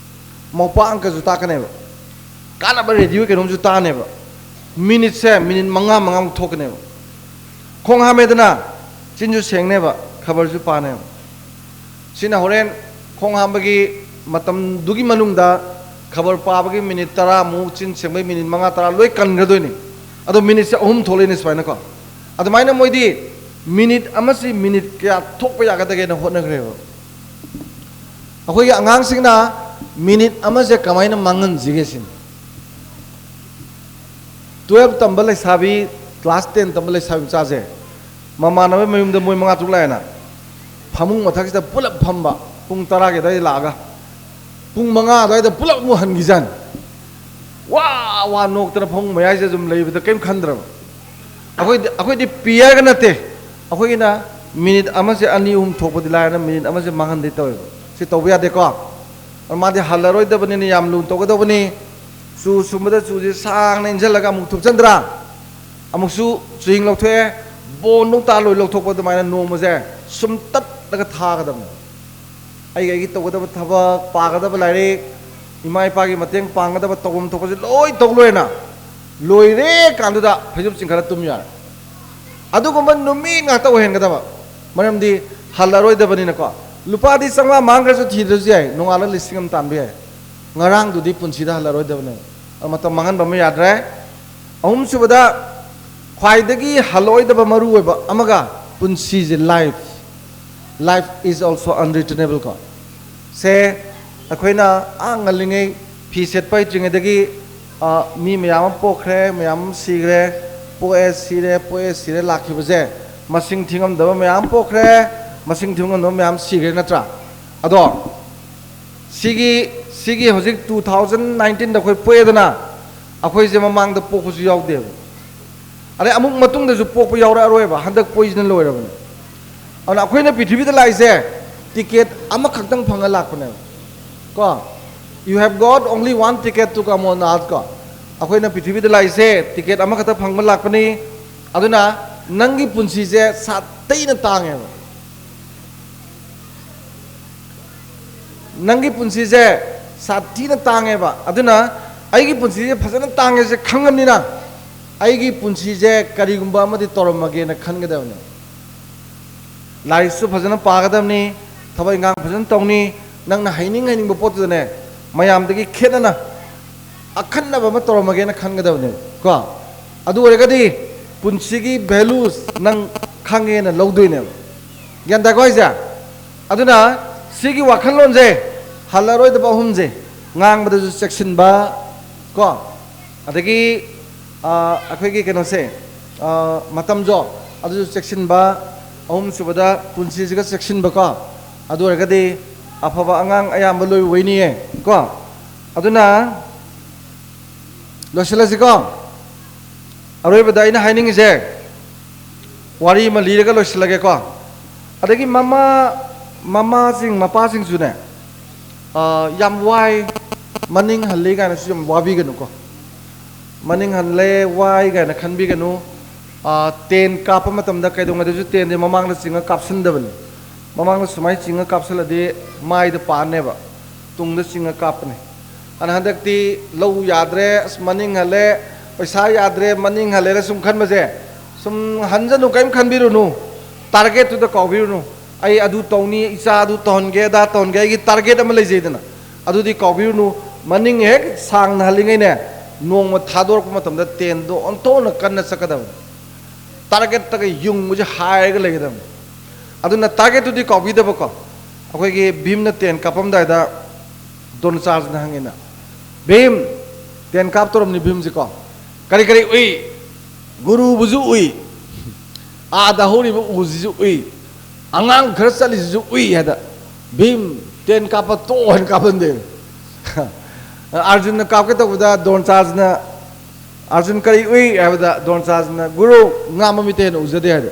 ꯃꯣꯝꯄꯥꯛ ꯑꯪꯀꯁꯨ ꯇꯥꯛꯀꯅꯦꯕ, ꯀꯥꯟꯅꯕ ꯔꯦꯗꯤꯑꯣ ꯀꯩꯅꯣꯝꯁꯨ ꯇꯥꯅꯦꯕ꯫ ꯃꯤꯅꯤꯠꯁꯦ ꯃꯤꯅꯤꯠ ꯃꯉꯥ ꯃꯉꯥꯃꯨꯛ ꯊꯣꯛꯀꯅꯦꯕ꯫ ꯈꯣꯡ ꯍꯥꯝꯃꯦꯗꯅ, ꯆꯤꯟꯁꯨ ꯁꯦꯡꯅꯦꯕ, ꯈꯕꯔꯁꯨ ꯄꯥꯅꯦꯕ꯫ ꯁꯤꯅ ꯍꯣꯔꯦꯟ ꯈꯣꯡ ꯍꯥꯝꯕꯒꯤ ꯃꯇꯝꯗꯨꯒꯤ ꯃꯅꯨꯡꯗ ꯈꯕꯔ ꯄꯥꯕꯒꯤ ꯃꯤꯅꯤꯠ ꯇꯔꯥꯃꯨꯛ, ꯆꯤꯟ ꯁꯦꯡꯕꯒꯤ ꯃꯤꯅꯤꯠ ꯃꯉꯥ ꯇꯔꯥ ꯂꯣꯏ ꯀꯟꯈ꯭ꯔꯗꯣꯏꯅꯤ꯫ ꯑꯗꯣ ꯃꯤꯅꯤꯠꯁꯦ ꯑꯍꯨꯝ ꯊꯣꯛꯂꯛꯏꯅꯦ ꯁꯨꯃꯥꯏꯅꯀꯣ꯫ ꯑꯗꯨꯃꯥꯏꯅ ꯃꯣꯏꯗꯤ ꯃꯤꯅꯤꯠ ꯑꯃꯁꯤ ꯃꯤꯅꯤꯠ ꯀꯌꯥ ꯊꯣꯛꯄ ꯌꯥꯒꯗꯒꯦꯅ ꯍꯣꯠꯅꯈ꯭ꯔꯦꯕ꯫ ꯑꯩꯈꯣꯏꯒꯤ ꯑꯉꯥꯡꯁꯤꯡꯅ ꯃꯤꯅꯤꯠ ꯑꯃꯁꯦ ꯀꯃꯥꯏꯅ ꯃꯥꯡꯍꯟꯁꯤꯒꯦ ꯁꯤꯅꯤ꯫ Twelve ꯇꯝꯕ ꯂꯩꯁꯥꯕꯤ, ꯀ꯭ꯂꯥꯁ ꯇꯦꯟ ꯇꯝꯕ ꯂꯩꯁꯥꯕꯤ ꯃꯆꯥꯁꯦ, ꯃꯃꯥꯟꯅꯕ ꯃꯌꯨꯝꯗ ꯃꯣꯏ ꯃꯉꯥ ꯇꯔꯨꯛ ꯂꯥꯛꯑꯦꯅ, ꯐꯃꯨꯡ ꯃꯊꯛꯁꯤꯗ ꯄꯨꯂꯞ ꯐꯝꯕ, ꯄꯨꯡ ꯇꯔꯥꯒꯤ ꯑꯗꯨꯋꯥꯏꯗ ꯂꯥꯛꯑꯒ ꯄꯨꯡ ꯃꯉꯥ ꯑꯗꯨꯋꯥꯏꯗ ꯄꯨꯂꯞ ꯑꯃꯨꯛ ꯍꯟꯈꯤꯖꯥꯠꯅꯤ꯫ ꯋꯥ ꯋꯥ ꯅꯣꯛꯇꯅ ꯐꯃꯨꯡ ꯃꯌꯥꯏꯁꯤꯗ ꯑꯗꯨꯝ ꯂꯩꯕꯗ ꯀꯔꯤꯝ ꯈꯟꯗ꯭ꯔꯕ꯫ ꯑꯩꯈꯣꯏꯗꯤ, ꯑꯩꯈꯣꯏꯗꯤ ꯄꯤ ꯍꯥꯏꯔꯒ ꯅꯠꯇꯦ, ꯑꯩꯈꯣꯏꯒꯤꯅ ꯃꯤꯅꯤꯠ ꯑꯃꯁꯦ ꯑꯅꯤ ꯑꯍꯨꯝ ꯊꯣꯛꯄꯗꯤ ꯂꯥꯏꯔꯅ ꯃꯤꯅꯤꯠ ꯑꯃꯁꯦ ꯃꯥꯡꯍꯟꯗꯦ ꯇꯧꯋꯦꯕ꯫ ꯁꯤ ꯇꯧꯕ ꯌꯥꯗꯦꯀꯣ꯫ ꯑꯗꯨ ꯃꯥꯗꯤ ꯍꯜꯂꯔꯣꯏꯗꯕꯅꯤꯅ ꯌꯥꯝ ꯂꯨꯅ ꯇꯧꯒꯗꯧꯕꯅꯤ꯫ ꯆꯨ ꯁꯨꯝꯕꯗ ꯆꯨꯁꯦ ꯁꯥꯡꯅ ꯏꯟꯁꯤꯜꯂꯒ ꯑꯃꯨꯛ ꯊꯨꯞꯆꯟꯗ꯭ꯔꯥ, ꯑꯃꯨꯛꯁꯨ ꯆꯨꯍꯤꯡ ꯂꯧꯊꯣꯛꯑꯦ, ꯕꯣꯟꯗꯧ ꯇꯥ ꯂꯣꯏ ꯂꯧꯊꯣꯛꯄ ꯑꯗꯨꯃꯥꯏꯅ ꯅꯣꯡꯃꯁꯦ ꯁꯨꯝ ꯇꯠꯂꯒ ꯊꯥꯒꯗꯕꯅꯤ꯫ ꯑꯩꯒꯤ ꯑꯩꯒꯤ ꯇꯧꯒꯗꯕ ꯊꯕꯛ, ꯄꯥꯒꯗꯕ ꯂꯥꯏꯔꯤꯛ, ꯏꯃꯥ ꯏꯄꯥꯒꯤ ꯃꯇꯦꯡ ꯄꯥꯡꯒꯗꯕ ꯇꯧꯐꯝ ꯊꯣꯛꯄꯁꯦ ꯂꯣꯏ ꯇꯧ ꯂꯣꯏꯅ, ꯂꯣꯏꯔꯦ ꯀꯥꯟꯗꯨꯗ ꯐꯩꯖꯨꯞ ꯆꯤꯡꯈꯠꯂ ꯇꯨꯝ ꯌꯥꯔꯦ꯫ ꯑꯗꯨꯒꯨꯝꯕ ꯅꯨꯃꯤꯠ ꯉꯥꯛꯇ ꯑꯣꯏꯍꯟꯒꯗꯕ, ꯃꯔꯝꯗꯤ ꯍꯜꯂꯔꯣꯏꯗꯕꯅꯤꯅꯀꯣ꯫ ꯂꯨꯄꯥꯗꯤ ꯆꯥꯝꯃꯉꯥ ꯃꯥꯡꯈ꯭ꯔꯁꯨ ꯊꯤꯗ꯭ꯔꯁꯨ ꯌꯥꯏ, ꯅꯣꯡꯉꯥꯜꯂ ꯂꯤꯁꯤꯡ ꯑꯃ ꯇꯥꯟꯕ ꯌꯥꯏ꯫ ꯉꯔꯥꯡꯗꯨꯗꯤ ꯄꯨꯟꯁꯤꯗ ꯍꯜꯂꯔꯣꯏꯗꯕꯅꯦ꯫ ꯑꯗꯨ ꯃꯇꯝ ꯃꯥꯡꯍꯟꯕ ꯑꯃ ꯌꯥꯗ꯭ꯔꯦ꯫ ꯑꯍꯨꯝꯁꯨꯕꯗ, ꯈ꯭ꯋꯥꯏꯗꯒꯤ ꯍꯜꯂꯣꯏꯗꯕ ꯃꯔꯨ ꯑꯣꯏꯕ ꯑꯃꯒ, ꯄꯨꯟꯁꯤꯁꯦ, life, life is also unreturnable ꯀꯣ꯫ ꯁꯦ, ꯑꯩꯈꯣꯏꯅ ꯑꯥ ꯉꯜꯂꯤꯉꯩ ꯐꯤ ꯁꯦꯠꯄ ꯍꯩꯇ꯭ꯔꯤꯉꯩꯗꯒꯤ, ꯑ, ꯃꯤ ꯃꯌꯥꯝ ꯑꯃ ꯄꯣꯛꯈ꯭ꯔꯦ, ꯃꯌꯥꯝ ꯑꯃ ꯁꯤꯈ꯭ꯔꯦ, ꯄꯣꯛꯑꯦ ꯁꯤꯔꯦ, ꯄꯣꯛꯑꯦ ꯁꯤꯔꯦ ꯂꯥꯛꯈꯤꯕꯁꯦ ꯃꯁꯤꯡ ꯊꯤꯉꯝꯗꯕ ꯃꯌꯥꯝ ꯑꯃ ꯄꯣꯛꯈ꯭ꯔꯦ, ꯃꯁꯤꯡ ꯊꯤꯉꯝꯗꯕ ꯃꯌꯥꯝ ꯁꯤꯈ꯭ꯔꯦ, ꯅꯠꯇ꯭ꯔꯥ? ꯑꯗꯣ ꯁꯤꯒꯤ, ꯁꯤꯒꯤ ꯍꯧꯖꯤꯛ two thousand nineteenꯗ ꯑꯩꯈꯣꯏ ꯄꯣꯛꯑꯦꯗꯅ, ꯑꯩꯈꯣꯏꯁꯦ ꯃꯃꯥꯡꯗ ꯄꯣꯛꯄꯁꯨ ꯌꯥꯎꯗꯦꯕ꯫ ꯑꯗꯩ ꯑꯃꯨꯛ ꯃꯇꯨꯡꯗꯁꯨ ꯄꯣꯛꯄ ꯌꯥꯎꯔꯛꯑꯔꯣꯏꯕ, ꯍꯟꯗꯛ ꯄꯣꯛꯏꯁꯤꯅ ꯂꯣꯏꯔꯕꯅꯦ꯫ ꯑꯗꯨꯅ ꯑꯩꯈꯣꯏꯅ ꯄ꯭ꯔꯤꯊꯤꯕꯤꯗ ꯂꯥꯛꯏꯁꯦ ꯇꯤꯀꯦꯠ ꯑꯃꯈꯛꯇꯪ ꯐꯪꯉ ꯂꯥꯛꯄꯅꯦꯕ ꯀꯣ꯫ You have got only one ticket to come on earth ꯀꯣ꯫ ꯑꯩꯈꯣꯏꯅ ꯄ꯭ꯔꯤꯊꯤꯕꯤꯗ ꯂꯥꯛꯏꯁꯦ ꯇꯤꯀꯦꯠ ꯑꯃꯈꯛꯇ ꯐꯪꯕ ꯂꯥꯛꯄꯅꯤ꯫ ꯑꯗꯨꯅ ꯅꯪꯒꯤ ꯄꯨꯟꯁꯤꯁꯦ ꯁꯥꯊꯤꯅ ꯇꯥꯡꯉꯦꯕ꯫ ꯅꯪꯒꯤ ꯄꯨꯟꯁꯤꯁꯦ ꯁꯥꯊꯤꯅ ꯇꯥꯡꯉꯦꯕ꯫ ꯑꯗꯨꯅ ꯑꯩꯒꯤ ꯄꯨꯟꯁꯤꯁꯦ ꯐꯖꯅ ꯇꯥꯡꯉꯦꯁꯦ ꯈꯪꯉꯕꯅꯤꯅ, ꯑꯩꯒꯤ ꯄꯨꯟꯁꯤꯁꯦ ꯀꯔꯤꯒꯨꯝꯕ ꯑꯃꯗꯤ ꯇꯧꯔꯝꯃꯒꯦꯅ ꯈꯟꯒꯗꯕꯅꯦ꯫ ꯂꯥꯏꯔꯤꯛꯁꯨ ꯐꯖꯅ ꯄꯥꯒꯗꯕꯅꯤ, ꯊꯕꯛ ꯏꯟꯈꯥꯡ ꯐꯖꯅ ꯇꯧꯅꯤ, ꯅꯪꯅ ꯍꯩꯅꯤꯡ ꯍꯩꯅꯤꯡꯕ ꯄꯣꯠꯇꯨꯗꯅꯦ, ꯃꯌꯥꯝꯗꯒꯤ ꯈꯦꯠꯅꯅ ꯑꯈꯟꯅꯕ ꯑꯃ ꯇꯧꯔꯝꯃꯒꯦꯅ ꯈꯟꯒꯗꯕꯅꯦꯕ ꯀꯣ꯫ ꯑꯗꯨ ꯑꯣꯏꯔꯒꯗꯤ ꯄꯨꯟꯁꯤꯒꯤ values ꯅꯪ ꯈꯪꯉꯦꯅ ꯂꯧꯗꯣꯏꯅꯦꯕ꯫ ꯒ꯭ꯌꯥꯟ ꯇꯥꯏꯀꯣ ꯍꯥꯏꯁꯦ? ꯑꯗꯨꯅ ꯁꯤꯒꯤ ꯋꯥꯈꯜꯂꯣꯟꯁꯦ, ꯍꯜꯂꯔꯣꯏꯗꯕ ꯑꯍꯨꯝꯁꯦ ꯉꯥꯡꯕꯗꯁꯨ ꯆꯦꯛꯁꯤꯟꯕ ꯀꯣ, ꯑꯗꯒꯤ, ꯑ, ꯑꯩꯈꯣꯏꯒꯤ ꯀꯩꯅꯣꯁꯦ, ꯑ, ꯃꯇꯝꯁꯨ ꯑꯗꯨꯁꯨ ꯆꯦꯛꯁꯤꯟꯕ, ꯑꯍꯨꯝꯁꯨꯕꯗ ꯄꯨꯟꯁꯤꯁꯤꯒ ꯆꯦꯛꯁꯤꯟꯕꯀꯣ꯫ ꯑꯗꯨ ꯑꯣꯏꯔꯒꯗꯤ ꯑꯐꯕ ꯑꯉꯥꯡ ꯑꯌꯥꯝꯕ ꯂꯣꯏ ꯑꯣꯏꯅꯤꯌꯦ ꯀꯣ꯫ ꯑꯗꯨꯅ ꯂꯣꯏꯁꯤꯜꯂꯁꯤꯀꯣ꯫ ꯑꯔꯣꯏꯕꯗ ꯑꯩꯅ ꯍꯥꯏꯅꯤꯡꯉꯤꯁꯦ, ꯋꯥꯔꯤ ꯑꯃ ꯂꯤꯔꯒ ꯂꯣꯏꯁꯤꯜꯂꯒꯦꯀꯣ꯫ ꯑꯗꯒꯤ ꯃꯃꯥ, ꯃꯃꯥꯁꯤꯡ, ꯃꯄꯥꯁꯤꯡꯁꯨꯅꯦ, ꯑ, ꯌꯥꯝ ꯋꯥꯏ, ꯃꯅꯤꯡ ꯍꯜꯂꯤ ꯀꯥꯏꯅꯁꯨ ꯌꯥꯝ ꯋꯥꯕꯤꯒꯅꯨꯀꯣ꯫ ꯃꯅꯤꯡ ꯍꯜꯂꯦ, ꯋꯥꯏ ꯀꯥꯏꯅ ꯈꯟꯕꯤꯒꯅꯨ꯫ ꯑ, ꯇꯦꯟ ꯀꯥꯞꯄ ꯃꯇꯝꯗ ꯀꯩꯗꯧꯉꯩꯗꯁꯨ ꯇꯦꯟꯁꯦ ꯃꯃꯥꯡꯗ ꯆꯤꯡꯉ ꯀꯥꯞꯁꯤꯟꯗꯕꯅꯤ꯫ ꯃꯃꯥꯡꯗ ꯁꯨꯃꯥꯏꯅ ꯆꯤꯡꯉ ꯀꯥꯞꯁꯤꯜꯂꯗꯤ ꯃꯥꯏꯗ ꯄꯥꯟꯅꯦꯕ, ꯇꯨꯡꯗ ꯆꯤꯡꯉ ꯀꯥꯞꯄꯅꯤ꯫ ꯑꯗꯨꯅ ꯍꯟꯗꯛꯇꯤ ꯂꯧ ꯌꯥꯗ꯭ꯔꯦ, ꯑꯁ, ꯃꯅꯤꯡ ꯍꯜꯂꯦ, ꯄꯩꯁꯥ ꯌꯥꯗ꯭ꯔꯦ, ꯃꯅꯤꯡ ꯍꯜꯂꯦꯅ ꯁꯨꯝ ꯈꯟꯕꯁꯦ, ꯁꯨꯝ ꯍꯟꯖꯅꯨ, ꯀꯔꯤꯝ ꯈꯟꯕꯤꯔꯨꯅꯨ꯫ ꯇꯥꯔꯒꯦꯠꯇꯨꯗ ꯀꯥꯎꯕꯤꯔꯨꯅꯨ꯫ ꯑꯩ ꯑꯗꯨ ꯇꯧꯅꯤ, ꯏꯆꯥ ꯑꯗꯨ ꯇꯧꯍꯟꯒꯦ, ꯑꯗꯥ ꯇꯧꯍꯟꯒꯦ, ꯑꯩꯒꯤ ꯇꯥꯔꯒꯦꯠ ꯑꯃ ꯂꯩꯖꯩꯗꯅ꯫ ꯑꯗꯨꯗꯤ ꯀꯥꯎꯕꯤꯔꯨꯅꯨ꯫ ꯃꯅꯤꯡ ꯍꯦꯛ ꯁꯥꯡꯅ ꯍꯜꯂꯤꯉꯩꯅꯦ, ꯅꯣꯡꯃ ꯊꯥꯗꯣꯔꯛꯄ ꯃꯇꯝꯗ ꯇꯦꯟꯗꯣ ꯑꯣꯟꯊꯣꯛꯅ ꯀꯟꯅ ꯆꯠꯀꯗꯕꯅꯤ꯫ ꯇꯥꯔꯒꯦꯠꯇꯒ ꯌꯨꯡꯕꯁꯦ ꯍꯥꯏꯔꯒ ꯂꯩꯒꯗꯕꯅꯤ꯫ ꯑꯗꯨꯅ ꯇꯥꯔꯒꯦꯠꯇꯨꯗꯤ ꯀꯥꯎꯕꯤꯗꯕꯀꯣ꯫ ꯑꯩꯈꯣꯏꯒꯤ ꯚꯤꯝꯅ ꯇꯦꯟ ꯀꯥꯞꯄꯝꯗꯥꯏꯗ ꯗ꯭ꯔꯣꯅꯥꯆꯥꯔꯖꯅ ꯍꯪꯉꯤꯅ, "ꯚꯤꯝ, ꯇꯦꯟ ꯀꯥꯞꯇꯧꯔꯝꯅꯤ ꯚꯤꯝꯁꯤꯀꯣ, ꯀꯔꯤ ꯀꯔꯤ ꯎꯏ? ꯒꯨꯔꯨꯕꯨꯁꯨ ꯎꯏ, ꯑꯥꯗ ꯍꯧꯔꯤꯕ ꯎꯁꯤꯁꯨ ꯎꯏ, ꯑꯉꯥꯡ ꯈꯔ ꯆꯠꯂꯤꯁꯤꯁꯨ ꯎꯏ" ꯍꯥꯏꯗ, "ꯚꯤꯝ, ꯇꯦꯟ ꯀꯥꯞꯄ ꯇꯣꯛꯑꯣ" ꯍꯥꯏꯅ ꯀꯥꯞꯍꯟꯗꯦ꯫ ꯑꯥꯔꯖꯨꯟꯅ ꯀꯥꯞꯀꯦ ꯇꯧꯕꯗ ꯗ꯭ꯔꯣꯅꯥꯆꯥꯔꯖꯅ, "ꯑꯥꯔꯖꯨꯟ, ꯀꯔꯤ ꯎꯏ?" ꯍꯥꯏꯕꯗ ꯗ꯭ꯔꯣꯅꯥꯆꯥꯔꯖꯅ, "ꯒꯨꯔꯨ, ꯉꯥ ꯃꯃꯤꯠꯇ ꯍꯦꯟꯅ ꯎꯖꯗꯦ" ꯍꯥꯏꯗ,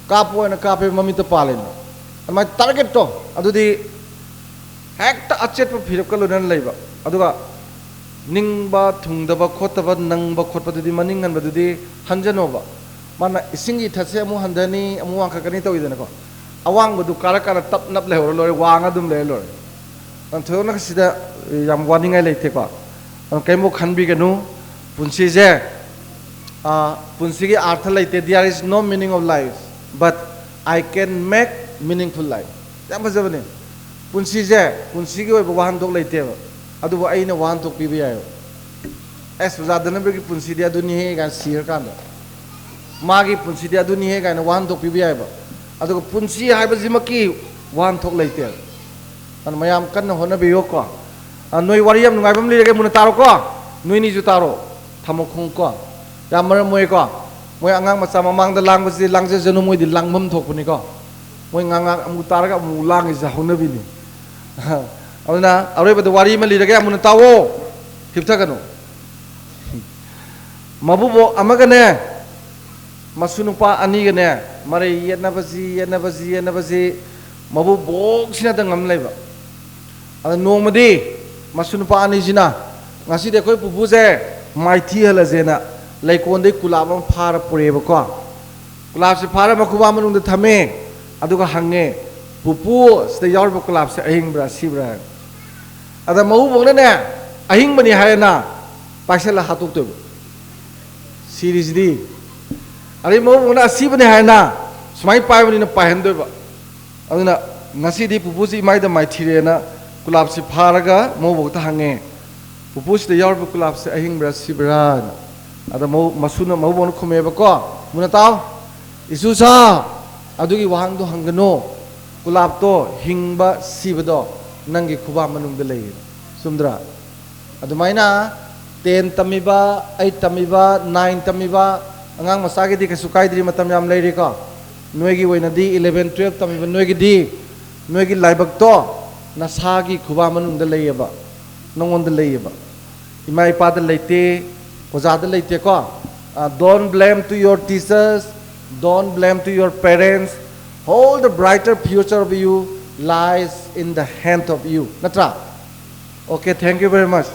"ꯀꯥꯞꯄꯣ" ꯍꯥꯏꯅ ꯀꯥꯞꯄꯦ, ꯃꯃꯤꯠꯇ ꯄꯥꯜꯂꯦꯅ꯫ ꯑꯗꯨꯃꯥꯏꯅ ꯇꯥꯔꯒꯦꯠꯇꯣ ꯑꯗꯨꯗꯤ ꯍꯦꯛꯇ ꯑꯆꯦꯠꯄ ꯐꯤꯔꯞꯀ ꯂꯣꯏꯅꯅ ꯂꯩꯕ꯫ ꯑꯗꯨꯒ ꯅꯤꯡꯕ ꯊꯨꯡꯗꯕ ꯈꯣꯠꯇꯕ, ꯅꯪꯕ ꯈꯣꯠꯄꯗꯨꯗꯤ, ꯃꯅꯤꯡ ꯍꯟꯕꯗꯨꯗꯤ ꯍꯟꯖꯅꯣꯕ꯫ ꯃꯥꯅ ꯏꯁꯤꯡꯒꯤ ꯏꯊꯠꯁꯦ ꯑꯃꯨꯛ ꯍꯟꯊꯅꯤ, ꯑꯃꯨꯛ ꯋꯥꯡꯈꯠꯀꯅꯤ ꯇꯧꯋꯤꯗꯅꯀꯣ꯫ ꯑꯋꯥꯡꯕꯗꯨ ꯀꯥꯔ ꯀꯥꯔ ꯇꯞ ꯅꯞ ꯂꯩꯍꯧꯔ ꯂꯣꯏꯔꯦ, ꯋꯥꯡꯉ ꯑꯗꯨꯝ ꯂꯩꯔ ꯂꯣꯏꯔꯦ꯫ ꯑꯗꯨꯅ ꯊꯣꯏꯗꯣꯛꯅ ꯁꯤꯗ ꯌꯥꯝ ꯋꯥꯅꯤꯡꯉꯥꯏ ꯂꯩꯇꯦꯀꯣ꯫ ꯑꯗꯨꯅ ꯀꯔꯤꯝꯐꯥꯎ ꯈꯟꯕꯤꯒꯅꯨ꯫ ꯄꯨꯟꯁꯤꯁꯦ, ꯑ, ꯄꯨꯟꯁꯤꯒꯤ ꯑꯥꯔꯊ ꯂꯩꯇꯦ꯫ "There is no meaning of life, but I can make meaningful life." ꯌꯥꯝ ꯐꯖꯕꯅꯦ꯫ ꯄꯨꯟꯁꯤꯁꯦ, ꯄꯨꯟꯁꯤꯒꯤ ꯑꯣꯏꯕ ꯋꯥꯍꯟꯊꯣꯛ ꯂꯩꯇꯦꯕ, ꯑꯗꯨꯕꯨ ꯑꯩꯅ ꯋꯥꯍꯟꯊꯣꯛ ꯄꯤꯕ ꯌꯥꯏꯕ꯫ "ꯑꯦꯁ, ꯑꯣꯖꯥ ꯙꯅꯕꯤꯔꯒꯤ ꯄꯨꯟꯁꯤꯗꯤ ꯑꯗꯨꯅꯤꯍꯦ" ꯀꯥꯏꯅ ꯁꯤꯔꯀꯥꯟꯗ, "ꯃꯥꯒꯤ ꯄꯨꯟꯁꯤꯗꯤ ꯑꯗꯨꯅꯤꯍꯦ" ꯀꯥꯏꯅ ꯋꯥꯍꯟꯊꯣꯛ ꯄꯤꯕ ꯌꯥꯏꯕ꯫ ꯑꯗꯨꯒ ꯄꯨꯟꯁꯤ ꯍꯥꯏꯕꯁꯤꯃꯛꯀꯤ ꯋꯥꯍꯟꯊꯣꯛ ꯂꯩꯇꯦꯕ꯫ ꯑꯗꯨꯅ ꯃꯌꯥꯝ ꯀꯟꯅ ꯍꯣꯠꯅꯕꯤꯌꯨꯀꯣ꯫ ꯑ, ꯅꯣꯏ ꯋꯥꯔꯤ ꯌꯥꯝ ꯅꯨꯡꯉꯥꯏꯕ ꯑꯃ ꯂꯤꯔꯒꯦ, ꯃꯨꯟꯅ ꯇꯥꯔꯣꯀꯣ꯫ ꯅꯣꯏꯅꯤꯁꯨ ꯇꯥꯔꯣ꯫ ꯊꯝꯃꯣ ꯈꯣꯡꯉꯨꯀꯣ꯫ ꯌꯥꯝ ꯃꯔꯝ ꯃꯣꯛꯑꯦꯀꯣ꯫ ꯃꯣꯏ ꯑꯉꯥꯡ ꯃꯆꯥ ꯃꯃꯥꯡꯗ ꯂꯥꯡꯕꯁꯤꯗꯤ ꯂꯥꯡꯖꯁꯅꯨ, ꯃꯣꯏꯗꯤ ꯂꯥꯡꯐꯝ ꯊꯣꯛꯄꯅꯤꯀꯣ꯫ ꯃꯣꯏ ꯉꯥꯡ ꯉꯥꯡ ꯑꯃꯨꯛ ꯇꯥꯔꯒ ꯑꯃꯨꯛ ꯂꯥꯡꯉꯤꯁꯦ ꯍꯧꯅꯕꯤꯅꯤ꯫ ꯑꯗꯨꯅ ꯑꯔꯣꯏꯕꯗ ꯋꯥꯔꯤ ꯑꯃ ꯂꯤꯔꯒꯦ, ꯑꯃꯨꯟꯅ ꯇꯥꯎꯑꯣ꯫ ꯍꯤꯞꯊꯒꯅꯨ꯫ ꯃꯕꯨꯕꯣꯛ ꯑꯃꯒꯅꯦ, ꯃꯁꯨ ꯅꯨꯄꯥ ꯑꯅꯤꯒꯅꯦ, ꯃꯔꯩ ꯌꯦꯠꯅꯕꯁꯤ, ꯌꯦꯠꯅꯕꯁꯤ, ꯌꯦꯠꯅꯕꯁꯤ, ꯃꯕꯨꯕꯣꯛꯁꯤꯅꯗ ꯉꯝ ꯂꯩꯕ꯫ ꯑꯗ ꯅꯣꯡꯃꯗꯤ ꯃꯁꯨ ꯅꯨꯄꯥ ꯑꯅꯤꯁꯤꯅ, "ꯉꯁꯤꯗꯤ ꯑꯩꯈꯣꯏ ꯄꯨꯄꯨꯁꯦ ꯃꯥꯏꯊꯤꯍꯜꯂꯁꯦꯅ" ꯂꯩꯀꯣꯟꯗꯩ ꯀꯨꯂꯥꯞ ꯑꯃ ꯐꯥꯔ ꯄꯨꯔꯛꯑꯦꯕꯀꯣ꯫ ꯀꯨꯂꯥꯞꯁꯦ ꯐꯥꯔ ꯃꯈꯨꯕꯥ ꯃꯅꯨꯡꯗ ꯊꯝꯃꯦ꯫ ꯑꯗꯨꯒ ꯍꯪꯉꯦ, "ꯄꯨꯄꯨ, ꯁꯤꯗ ꯌꯥꯎꯔꯤꯕ ꯀꯨꯂꯥꯞꯁꯦ ꯑꯍꯤꯡꯕ꯭ꯔꯥ, ꯑꯁꯤꯕ꯭ꯔꯥ?" ꯍꯥꯏꯅ꯫ ꯑꯗ ꯃꯕꯨꯕꯣꯛꯅꯅꯦ, "ꯑꯍꯤꯡꯕꯅꯤ" ꯍꯥꯏꯔꯦꯅ ꯄꯥꯏꯁꯜꯂ ꯍꯥꯠꯇꯣꯛꯇꯣꯏꯕ꯫ ꯁꯤꯔꯤꯁꯤꯗꯤ꯫ ꯑꯗꯩ ꯃꯕꯨꯕꯣꯛꯅ "ꯑꯁꯤꯕꯅꯤ" ꯍꯥꯏꯔꯦꯅ ꯁꯨꯃꯥꯏꯅ ꯄꯥꯏꯕꯅꯤꯅ ꯄꯥꯏꯍꯟꯗꯣꯏꯕ꯫ ꯑꯗꯨꯅ ꯉꯁꯤꯗꯤ ꯄꯨꯄꯨꯁꯤ ꯏꯃꯥꯏꯗ ꯃꯥꯏꯊꯤꯔꯦꯅ ꯀꯨꯂꯥꯞꯁꯤ ꯐꯥꯔꯒ ꯃꯕꯨꯕꯣꯛꯇ ꯍꯪꯉꯦ, "ꯄꯨꯄꯨꯁꯤꯗ ꯌꯥꯎꯔꯤꯕ ꯀꯨꯂꯥꯞꯁꯦ ꯑꯍꯤꯡꯕ꯭ꯔꯥ, ꯁꯤꯕ꯭ꯔꯥꯅ?" ꯑꯗ ꯃꯧ-, ꯃꯁꯨꯅ, ꯃꯕꯨꯕꯣꯛꯅ ꯈꯨꯝꯃꯦꯕꯀꯣ, ꯃꯨꯟꯅ ꯇꯥꯎ, "ꯏꯁꯨꯁꯥ, ꯑꯗꯨꯒꯤ ꯋꯥꯍꯪꯗꯣ ꯍꯪꯒꯅꯨ, ꯀꯨꯂꯥꯞꯇꯣ ꯍꯤꯡꯕ ꯁꯤꯕꯗꯣ ꯅꯪꯒꯤ ꯈꯨꯕꯥꯛ ꯃꯅꯨꯡꯗ ꯂꯩꯌꯦ"꯫ ꯆꯨꯝꯗ꯭ꯔꯥ? ꯑꯗꯨꯃꯥꯏꯅ ꯇꯦꯟ ꯇꯝꯃꯤꯕ, ꯑꯩꯠ ꯇꯝꯃꯤꯕ, ꯅꯥꯏꯟ ꯇꯝꯃꯤꯕ ꯑꯉꯥꯡ ꯃꯆꯥꯒꯤꯗꯤ ꯀꯩꯁꯨ ꯀꯥꯏꯗ꯭ꯔꯤ, ꯃꯇꯝ ꯌꯥꯝ ꯂꯩꯔꯤꯀꯣ꯫ ꯅꯣꯏꯒꯤ ꯑꯣꯏꯅꯗꯤ ꯏꯂꯦꯚꯦꯟ, ꯇꯨꯌꯦꯜꯞ ꯇꯝꯃꯤꯕ ꯅꯣꯏꯒꯤꯗꯤ, ꯅꯣꯏꯒꯤ ꯂꯥꯏꯕꯛꯇꯣ ꯅꯁꯥꯒꯤ ꯈꯨꯕꯥꯛ ꯃꯅꯨꯡꯗ ꯂꯩꯌꯦꯕ, ꯅꯉꯣꯟꯗ ꯂꯩꯌꯦꯕ꯫ ꯏꯃꯥ ꯏꯄꯥꯗ ꯂꯩꯇꯦ, ꯑꯣꯖꯥꯗ ꯂꯩꯇꯦꯀꯣ꯫ "Don't blame to your teachers, don't blame to your parents, all the brighter future of you lies in the hand of you", ꯅꯠꯇ꯭ꯔꯥ? Okay, thank you very much.